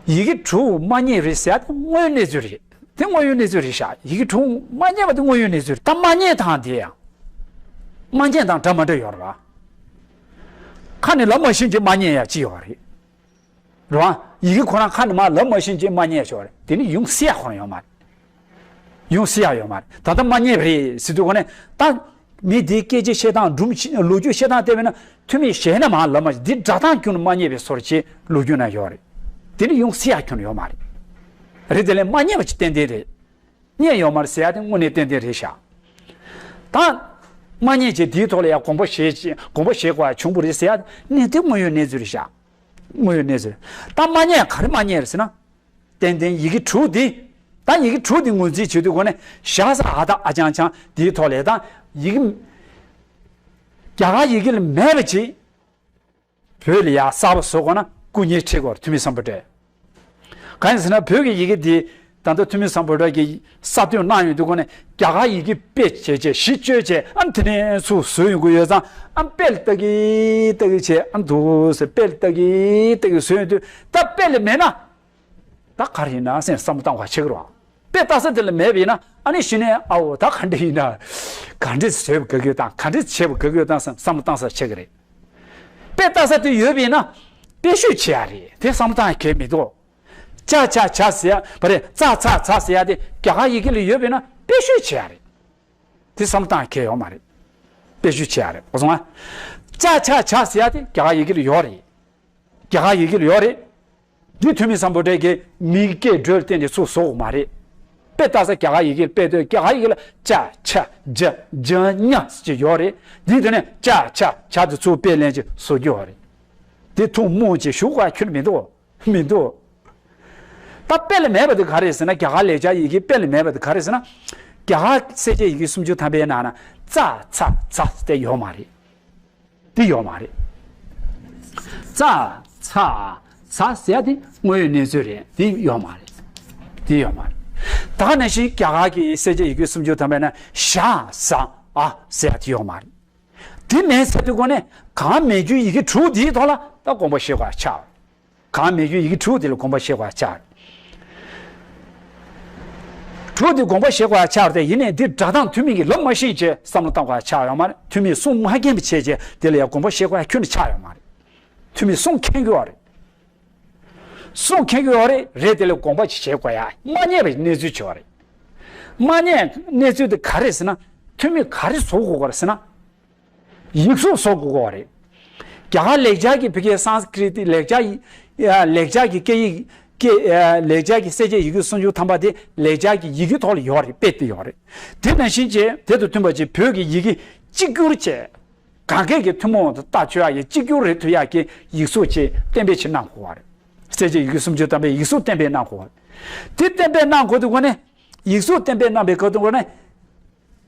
ཡི་གེ་དྲུག་མ་རྙེད་རེད་ཟེར་ཡ་དེ་དངོས་ཡོད་གནས་ཚུལ་རེད། དེ་དངོས་ཡོད་གནས་ཚུལ་རེད་ཤག་ཡི་གེ་དྲུག་མ་རྙེད་པ་དེ་དངོས་ཡོད་གནས་ཚུལ་རེད། ད་མ་རྙེད་དང་དེ་ཡང་མ་རྙེད་དང་འདྲ་མ་འདྲ་ཡོད་རེད་བ། ཁ་ནས་ལབ་མ་ཤེས་ཀྱི་མ་རྙེད་ཡ་ཅི་ཡོད་རེད། རེད་བ། ཡི་གེ་ཁོ་རང་ཁ་ནས་མར་ལབ་མ་ཤེས་ཀྱི་མ་རྙེད་ཤོར་རེད། དེ་ནི་ཡོང་སྲིད་ཡ་ཁོ་རང་ཡོད་མ་རེད། ཡོང་སྲིད་ཡ་ཡོད་མ་རེད། ད་ལྟ་མ་རྙེད་པ་རེད་ཟེར་དུས་ཁོ་ནས་ད་མི་དེའི་སྐད་ཆ་བཤད་སྟངས་སྒྲུང་ལོ་རྒྱུས་བཤད་སྟངས་བལྟས་པས་ན་ཐུ་མི་གཞན་ན་མར་ལབ་མ་ཤེས། འདི་སྒྲ་གདངས་ཁྱོན་ནས་མ་རྙེད་པའི་བཟོ་འདྲ་ཅིག་ལོ་རྒྱུས་ན་ཡོད་རེད། དེ་ནི་ཡོང་སྲིད་ཡ་ཁྱོན་ནས་ཡོད་མ་རེད། རེད། དེ་ལས་མ་རྙེད་པ་ཅིག་ཏན་ཏན་རེད། རྙེད་ཡོད་མ་རེད་ཟེར་ཡ་དེ་དངོས་གནས་ཏན་ཏན་རེད་ཤག་ད་མ་རྙེད་ཅེས་དེའི་ཐོག་ལ་ཡ་དགོངས་པ་བཞེས་ཅེས་དགོངས་པ་བཞེས་དགོས་ཡ་བྱུང་བ་རེད་ཟེར་ཡ་གནས་དེ་དངོས་ཡོད་གནས་ཚུལ་རེད་ཤག་དངོས་ཡོད་གནས་ཚུལ། ད་མ་རྙེད་ག་རེ་མ་རྙེད་རེད་ཟེར་ན། ཏན་ཏན་ཡི་གེ་དྲུག་འདི། ད་ཡི་གེ་དྲུག་འདི་ངོས་འཛིན་བྱེད་དུས་སྒོ་ནས་ཞ་ཟ་འ་ད་ཨ་ཅང་ཅང་དེའི་ཐོག་ལས་ད་ཡི་གེ་རྒྱ་གར་ཡི་གེ་ལ་མེད་པ་ཅིག་བོད་ལ་ཡ་གསར་པ་བཟོ་དགོས་ན་སྐུ་ཉིད་ཁྲིད་དགོས་རེད། ཐུ་མི་སམ་བྷོ་ཊས། གང་ཡིན་ཟེར་ན་བོད་ཀྱི་ཡི་གེ་འདི་ད་ལྟ་ཐུ་མི་སམ་བྷོ་ཊ་གིས་གསར་གཏོད་གནང་ཡོང་དུས་སྒོ་ནས་རྒྱ་གར་ཡི་གེ་དཔེ་བྱས་བྱས་གཞི་བཅོལ་བྱས་ཨ་དེ་ནས་ཚུར་བཟོས་ཡོང་གི་ཡོད་ཙང་ཨ་དཔེ་ལ་ལྟ་གི་ལྟ་གི་བྱས་ཨ་འདུག་ཟེར་དཔེ་ལ་ལྟ་གི་ལྟ་གི་བཟོས་ཡོང་དུས་ད་དཔེ་ལ་མེད་ན། ད་ག་རེ་ཡིན་ན་སེམས་བསམ་བློ་བཏང་བ་ཆེ་གི་རེད་བ། དཔེ་ལྟ་ས་དེ་ལ་མེད་པ་ཡིན་ན་ཨ་ནི་གཞི་ནས་ཨ་འོ་ད་ག་འདྲ་ཡིན་ན། ག་འདྲ་བཟོས་པ་དགའ་གི་ཡོད་དང་ག་འདྲ་བྱས་པ་དགའ་གི་ཡོད་དང་བསམ་བསམ་བློ་བཏང་ས་ཆེ་གི་རེད། དཔེ་ལྟ་ས་དེ་ཡོད་པ་ཡིན་ན་དཔེ་བཤུས་བྱེད་ཡ་རེད། དེ་བསམ་བློ་བཏང་ཡ་གལ་མི་འདུག་ཅ་ཆ་ཆ་ཟེར་ཡ་བ་རེད། ཙ་ཚ་ཚ་ཟེར་ཡ་དེ་རྒྱ་གར་ཡི་གེ་ལ་ཡོད་པ་ཡིན་ན་དཔེ་བཤུས་བྱེད་ཡ་རེད། དེ་བསམ་བློ་བཏང་ཡ་གལ་ཡོད་མ་རེད། དཔེ་བཤུས་བྱེད་ཡ་རེད། གོ་སོང་ང་། ཅ་ཆ་ཆ་ཟེར་ཡ་དེ་རྒྱ་གར་ཡི་གེ་ལ་ཡོད་རེད། རྒྱ་གར་ཡི་གེ་ལ་ཡོད་རེད། འདི་ཐུ་མི་སམ་བྷོ་ཊ་གིས་མིའི་སྐད་འགྲོས་ལ་བརྟེན་ཏེ་ཚུར་བཟོ་དགོས་མ་རེད། དཔེ་ལྟ་ས་རྒྱ་གར་ཡི་གེ་དཔེ་ལྟོས་རྒྱ་གར་ཡི་གེ་ལ་ཅ་ཆ་ཇ་ཇ་ཉ་ཟེར་གྱི་ཡོད་རེད། འདི་དེ་ནས་ཅ་ཆ་ཆ་དེ་ཚུར་དཔེ་ལེན་ཅིག་བཟོ་རྒྱུ་ཡོད་རེད། དེ་ཐུགས་སྨོན་ཅིག་ཞུ་དགོས་ཁྱོན་མི་འདུག་མི་འདུག་ད་དཔེ་ལ་མེད་པ་དེ་ག་རེད་ཟེར་ན་རྒྱ་གར་ལེགས་སྦྱར་ཡི་གེ་དཔེ་ལ་མེད་པ་དེ་ག་རེད་ཟེར་ན། རྒྱ་གར་གསལ་བྱེད་ཡི་གེ་སུམ་ཅུ་ཐམ་པའི་ནང་ན་ཙ་ཚ་ཛ་དེ་ཡོད་མ་རེད། དེ་ཡོད་མ་རེད། ཙ་ཚ་ཛ་ཟེར་ཡ་དེ་དངོས་ཡོད་གནས་ཚུལ་རེད། དེ་ཡོད་མ་རེད། དེ་ཡོད་མ་རེད། ད་ག་ནང་བཞིན་རྒྱ་གར་གྱི་གསལ་བྱེད་ཡི་གེ་སུམ་ཅུ་ཐམ་པའི་ནང་ན་ཞ་ཟ་འ་ཟེར་ཡ་དེ་ཡོད་མ་རེད། དེ་མེད་ཟེར་དུས་གོ་ནས་གང་མེད་རྒྱུའི་ཡི་གེ་དྲུག་འདིའི་ཐོག་ལ་ད་དགོངས་པ་བཞེས་དགོས་ཡ་ཆགས། གང་མེད་རྒྱུའི་ཡི་གེ་དྲུག་འདི་ལ་དགོངས་པ་བཞེས་དགོས་ཡ་ཆགས། དྲུག་འདི་དགོངས་པ་བཞེས་དགོས་ཡ་ཆགས་ཏེ། ཡིན་ནའི་འདི་སྒྲ་གདངས་ཐུན་མིན་གྱི་ལབ་མ་ཤེས་བྱས་བསམ་བློ་བཏང་དགོས་ཡ་ཆགས་ཡོད་མ་རེད། ཐུན་མིན་གསུང་མ་མཁྱེན་པ་བྱས་བྱས་དེ་ལ་ཡ་དགོངས་པ་བཞེས་དགོས་ཡ་ཁྱོན་ནས་ཆགས་ཡོད་མ་རེད། ཐུན་མིན་གསུང་མཁྱེན་དགོས་པ་རེད། གསུང་མཁྱེན་གྱི་ཡོད་རེད། རེད། དེ་ལ་དགོངས་པ་ཅིག་བཞེས་དགོས་ཡ། མ་རྙེད་པའི་གནས་ཚུལ་བྱས་པ་རེད། མ་རྙེད་གནས་ཚུལ་དེ་ག་རེ་ཟེར་ན། ཐུན་མིན་ག་རེ་བཟོ་དགོས་པ་རེད་ཟེར་ན། ཡིག་གཟུགས་བཟོ་དགོས་པ་རེད། རྒྱ་གར་ལེགས་སྦྱར་གྱི་བོད་སྐད་སཾ་སྐྲྀཏ་ལེགས་སྦྱར་ཡི་ལེགས་སྦྱར་གྱི་སྐད་ཡིག་སྐད་ལེགས་སྦྱར་གྱི་གསལ་བྱེད་ཡི་གེ་སུམ་ཅུ་ཐམ་པ་དེ་ལེགས་སྦྱར་གྱི་ཡི་གེ་ཐོག་ལ་ཡོད་རེད། དཔེ་དེ་ཡོད་རེད། དེ་ནང་བཞིན་བྱས་དེ་དང་མཐུན་པ་བྱས་བོད་ཀྱི་ཡི་གེ་གཅིག་གྱུར་བྱས། གང་གས་ཀྱི་ཐུན་མོང་དུ་ལྟ་ཆོག་ཡག་གི་གཅིག་གྱུར་རེད་ཐུབ་ཡག་གི་ཡིག་གཟུགས་ཅིག་གཏན་འབེབས་ཅིག་གནང་དགོས་པ་རེད། གསལ་བྱེད་ཡི་གེ་སུམ་ཅུ་ཐམ་པའི་ཡིག་གཟུགས་གཏན་འབེབས་གནང་དགོས་པ་རེད། དེ་གཏན་འབེབས་གནང་དགོས་དུས་གོ་ནས། ཡིག་གཟུགས་གཏན་འབེབས་གནང་པའི་སྐབས་དུ་གོ་ནས།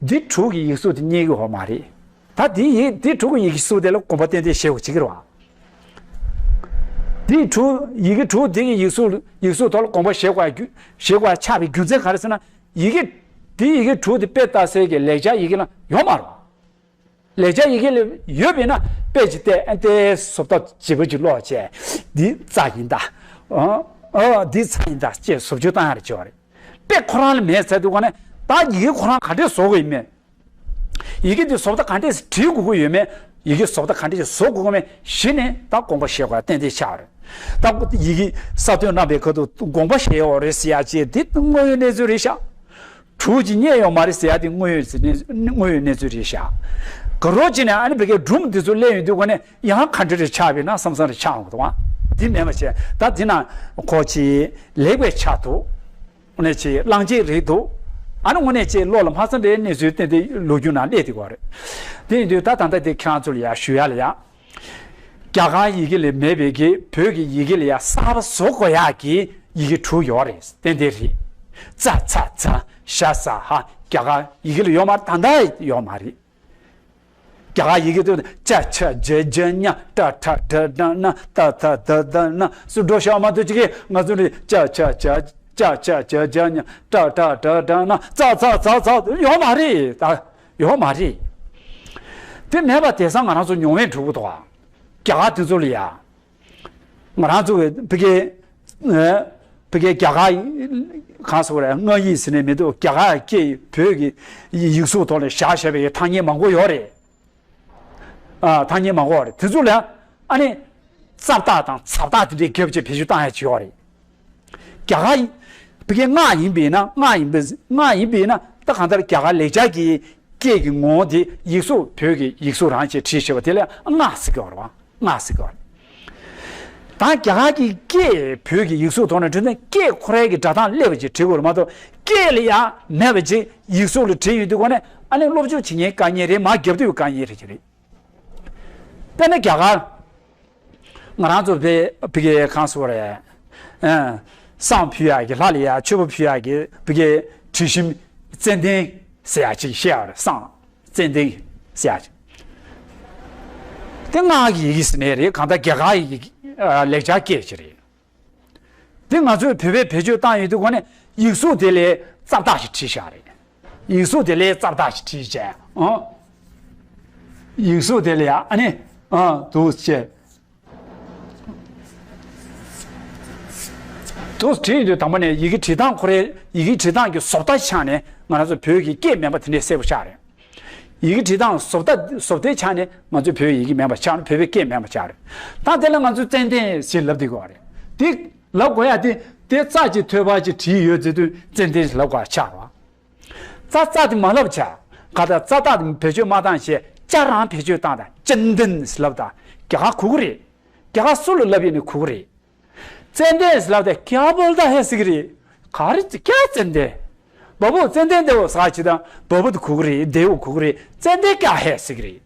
འདི་དྲུག་གི་ཡིག་གཟུགས་དེ་རྙེད་ཀྱི་ཡོད་མ་རེད། ད་འདི་ཡིག་འདི་དྲུག་གི་ཡིག་གཟུགས་དེ་ལ་དགོངས་པ་ཏན་ཏན་བཞེས་དགོས་ཅིག་གི་རེད་བ། འདི་དྲུག་ཡི་གེ་དྲུག་འདི་གི་ཡིག་གཟུགས་ཡིག་གཟུགས་ཐོག་ལ་དགོངས་པ་བཞེས་དགོས་རྒྱུ་བཞེས་དགོས་ཆགས་པའི་རྒྱུ་མཚན་ག་རེ་ཟེར་ན། ཡི་གེ་འདི་ཡི་གེ་དྲུག་འདི་དཔེ་ལྟ་སའི་གི་ལེགས་སྦྱར་ཡི་གེ་ལ་ཡོད་མ་རེད་བ། ལེགས་སྦྱར་ཡི་གེ་ལ་ཡོད་པས་ན་དཔེ་ཅིག་བལྟས། ཨ་ཏེ་བཟོ་ལྟ་བརྗེ་པོ་ཅིག་ཀློག་བྱས། འདི་ཙ་ཡིན་ད། ཨ་ཨ་འདི་ཙ་ཡིན་ད་ཅེས་བཟོ་བཅོས་བཏང་ཡག་རེ་བྱས་པ་རེད། དཔེ་ཁོ་རང་ལ་མེད་ཟེར་དུས་ག་ནས་ད་ཡི་གེ་ཁོ་རང་ག་འདྲས་བཟོ་དགོས་ཡིན་མེད། ཡི་གེ་འདི་བཟོ་ལྟ་ག་འདྲས་བྲིས་དགོས་ཀྱི་ཡོད་མེད། ཡི་གེ་བཟོ་ལྟ་ག་འདྲས་བཟོ་དགོས་ཀྱི་མེད་གཞི་ནས་ད་དགོངས་པ་བཞེས་དགོས་ཏན་ཏན་ཆགས་རེད། ད་ཡི་གེ་གསར་གཏོད་གནང་པའི་ཁ་ཐུག་དགོངས་པ་བཞེས་ཡོད་རེད་ཟེར་ཡག་ཅེས་འདི་དངོས་ཡོད་གནས་ཚུལ་རེད་ཤག་དྲུག་ཅིག་རྙེད་ཡོད་མ་རེད་ཟེར་ཡ་དེ་དངོས་ཡོད་ཟེར་ནས་དངོས་ཡོད་གནས་ཚུལ་རེད་ཤག་ག་རོ་ཅིག་ནས་ཨ་ནི་བི་ཀའི་སྒྲུང་འདི་ཚོ་གླེང་ཡོང་དུས་ག་ནས་ཡང་ག་འདྲ་རེ་ཆགས་པས་ན་བསམ་བསམ་རེ་ཆགས་འོང་གི་འདུག་བ། འདི་མེད་པ་བྱས་ད་འདི་ན་གོ་ཅིག་ལེགས་པའི་ཆ་འདུག་དངོས་གནས་ཅིག་བླང་བྱའི་རིགས་འདུག་ཨ་ནི་དངོས་གནས་ཅིག་བློ་ལ་མ་ཚིམ་པའི་གནས་ཚུལ་ཏན་ཏན་ལོ་རྒྱུས་ནང་སླེབས་དེ་ག་རེད། དེ་ཡིན་དུས་ད་ད་ལྟ་དེ་ཁྱེད་རང་ཚོ་ལ་ཡ་ཞུ་ཡ་ལ་ཡ། རྒྱ་གར་ཡི་གེ་ལས་མེད་པའི་གི་བོད་ཀྱི་ཡི་གེ་ལ་ཡང་གསར་པ་བཟོ་དགོས་ཡག་གི་ཡི་གེ་དྲུག་ཡོད་རེད། ཏན་ཏན་རེད། ཙ་ཚ་ཛ་ཞ་ཟ་འ་རྒྱ་གར་ཡི་གེ་ལ་ཡོད་མ་རེད། ད་ལྟ་ཡོད་མ་རེད། རྒྱ་གར་ཡི་གེ་དུ་ཅ་ཆ་ཇ་ཇ་ཉ་ཏ་ཏ་ད་ད་ན་ཏ་ཚ་ད་ད་ན་སུ་འགྲོ་ཤ་མ་ཐུ་ཅི་གི་ང་ཚོ་ནི་ཅ་ཆ་ཇ་ཅ་ཆ་ཇ་ཇ་ཉ་ཏ་ཏ་ད་ད་ན་ཙ་ཚ་ཛ་ཛ་ཡོད་མ་རེད་ད། ཡོད་མ་རེད། དེ་མེད་པ་དེང་སང་ང་རང་ཚོ་མྱོང་བས་འགྲུབ་གི་འདུག་ཨ། རྒྱ་གར་དེ་ཚོ་ལ་ཡ། ང་རང་ཚོ་གི་ཕ་གི་ཕ་གི་རྒྱ་གར་གང་ཟེར་བ་རེད། སྔགས་ཡིག་ཟེར་ནས་མི་འདུག་རྒྱ་གར་སྐད་བོད་ཀྱི་ཡིག་གཟུགས་ཐོག་ལ་བཞག་བཞག་པའི་ཐ་སྙད་མང་པོ་ཡོད་རེད། ཨ་ཐ་སྙད་མང་པོ་ཡོད་རེད། དེ་ཚོ་ལ་ཡ་ཨ་ནི་ཙ་བཏགས་དང་ཚ་བཏགས་དེ་འདྲའི་རྒྱབ་ཀྱི་བེད་སྤྱོད་བཏང་ཡ་ཅིག་ཡོད་རེད། རྒྱ་གར་ཡིན། ཕ་གི་སྔགས་ཡིན་པས་ན་སྔགས་ཡིན་པས་སྔགས་ཡིན་པས་ན་ད་གང་ལྟར་རྒྱ་གར་ལེགས་སྦྱར་གྱི་སྐད་ཀྱི་ངོ་བོ་དེ་ཡིག་གཟུགས་བོད་ཀྱི་ཡིག་གཟུགས་རང་ཅེས་བྲིས་བྱས་པ་དེ་ལ་སྔགས་ཟེར་གྱི་ཡོད་རེད་བ། སྔགས་ཟེར་གྱི་ཡོད་རེད། ད་རྒྱ་གར་གྱི་སྐད་བོད་ཀྱི་ཡིག་གཟུགས་ཐོག་ནས་བྲིས་ན་སྐད་ཁོ་རའི་གི་སྒྲ་གདངས་སླེབས་པ་ཅིག་བྲིས་དགོས་རེད་མ་གཏོགས་སྐད་ལ་ཡང་མེད་པ་ཅིག་ཡིག་གཟུགས་ལ་བྲིས་ཡོང་དུས་ག་ནས་ཨ་ནི་སློབ་སྦྱོང་བྱེད་མཁན་དཀའ་ངལ་རེད། མར་རྒྱབ་དུས་དཀའ་ངལ་རེད་ཅིག་རེད། དཔེར་ན་རྒྱ་གར། ང་རང་ཚོ་བོད་ཕ་གིའི་གང་ཟེར་དགོས་རེད། ཨ། བསང་ཕུལ་ཡག་གི་ལྷ་ལ་ཡ་མཆོད་པ་ཕུལ་ཡག་གི་ཕ་གིའི་དྲི་ཞིམ་ཙན་དན་ཟེར་ཡག་ཅིག་བཤད་ཡག་རེད། བསང་ཙན་དན་ཟེར་ཡག་ཅིག་དེ་སྔགས་ཀྱི་ཡི་གེ་ཟེར་ནའི་རེད། གང་ལྟར་རྒྱ་གར་ཡི་གེ་ཨ་ལེགས་སྦྱར་སྐད་ཅིག་རེད། དེ་ང་ཚོས་བོད་པའི་བེད་སྤྱོད་བཏང་ཡོང་དུས་ག་ནས་ཡིག་གཟུགས་དེ་ལ་ཙ་བཏགས་ཤིག་བྲིས་བཞག་རེད། ཡིག་གཟུགས་དེ་ལ་ཙ་བཏགས་ཤིག་བྲིས་བྱས། ཨ། ཡིག་གཟུགས་དེ་ལ་ཡ་ཨ་ནི་ཨ་འདུག་ཅེས། འདུག་བྲིས་ཡོང་དུས་དང་པོ་ནས་ཡི་གེ་བྲིས་སྟངས་ཁོ་རའི་ཡི་གེ་བྲིས་སྟངས་ཀྱི་བཟོ་ལྟ་ཆ་ནས་ང་རང་ཚོ་བོད་ཀྱི་སྐད་མེད་པ་དེ་འདྲས་གསལ་པོ་ཆགས་རེད། ཡི་གེ་བྲིས་སྟངས་བཟོ་ལྟ་བཟོ་ལྟའི་ཆ་ནས་ང་ཚོའི་བོད་ཡི་གེ་མེད་པ་ཆགས་ན་བོད་པའི་སྐད་མེད་པ་ཆགས་རེད། ད་དེ་ལ་ང་ཚོས་ཙན་དན་ཞེས་ལབ་བསྡད་དགོས་པ་རེད། དེ་ལབ་དགོས་ཡ་དེ་དེ་ཙ་ཅིག་ཐོད་པ་ཅིག་བྲིས་ཡོད་ཟེར་དུས་ཙན་དན་ཞེས་ལབ་དགོས་པ་ཆགས་རེད། ཙ་ཙ་དེ་མ་ལབ་བྱ། ག་ད་ཙ་ཏ་དེ་བེད་སྤྱོད་མ་བཏང་བྱས་ཅ་རང་བེད་སྤྱོད་བཏང་དང་ཅན་དན་ཞེས་ལབ་དང་རྒྱ་གར་གོ་གི་རེད། རྒྱ་གར་སུ་ལ་ལབ་ཡིན་ནའི་གོ་གི་རེད། ཙན་དན་ཟེར་ལབ་དེ་ཀྱ་བོལ་ད་ཧེ་ཟེར་གི་རེད། ག་རེ་ཙི་ཀྱ་ཙན་དན། བ་བུ་ཙན་དན་དེ་བོ་ཟ་ཅི་དང་བ་བུ་དེ་གོ་གི་རེད། དེ་བོ་གོ་གི་རེད། ཙན་དན་ཀྱ་ཧེ་ཟེར་གི་རེད།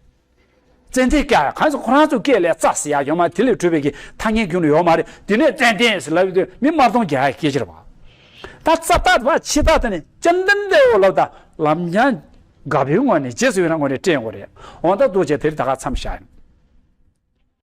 ཙན་དན་ཀྱ་ཡ་གང་ཚོ་ཁོ་རང་ཚོ་སྐད་ལས་ཙ་ཟེར་ཡ་ཡོད་མ་དེ་ལས་གྲུབ་པའི་གི་ཐ་སྙད་ཁྱོན་ནས་ཡོད་མ་རེད། དེ་ནས་ཙན་དན་ཟེར་ལབ་ཡོད་དུས་མི་དམར་གདོང་རྒྱག་ཡ་སྐད་ཆ་རེད་བ། ད་རྩ་བརྟག་པ་ཕྱི་བརྟག་དེ་ནི་ཙམ་ཙམ་དེ་འོ་ལབ་ད་ལམ་སང་དགའ་པོའི་ངོས་ནས་རྗེས་སུ་ཡི་རང་ངོས་ནས་དྲན་དགོས་རེད། འོ་ད་འདུག་བྱས་དེ་རིང་ད་ག་མཚམས་བཞག་ཡིན།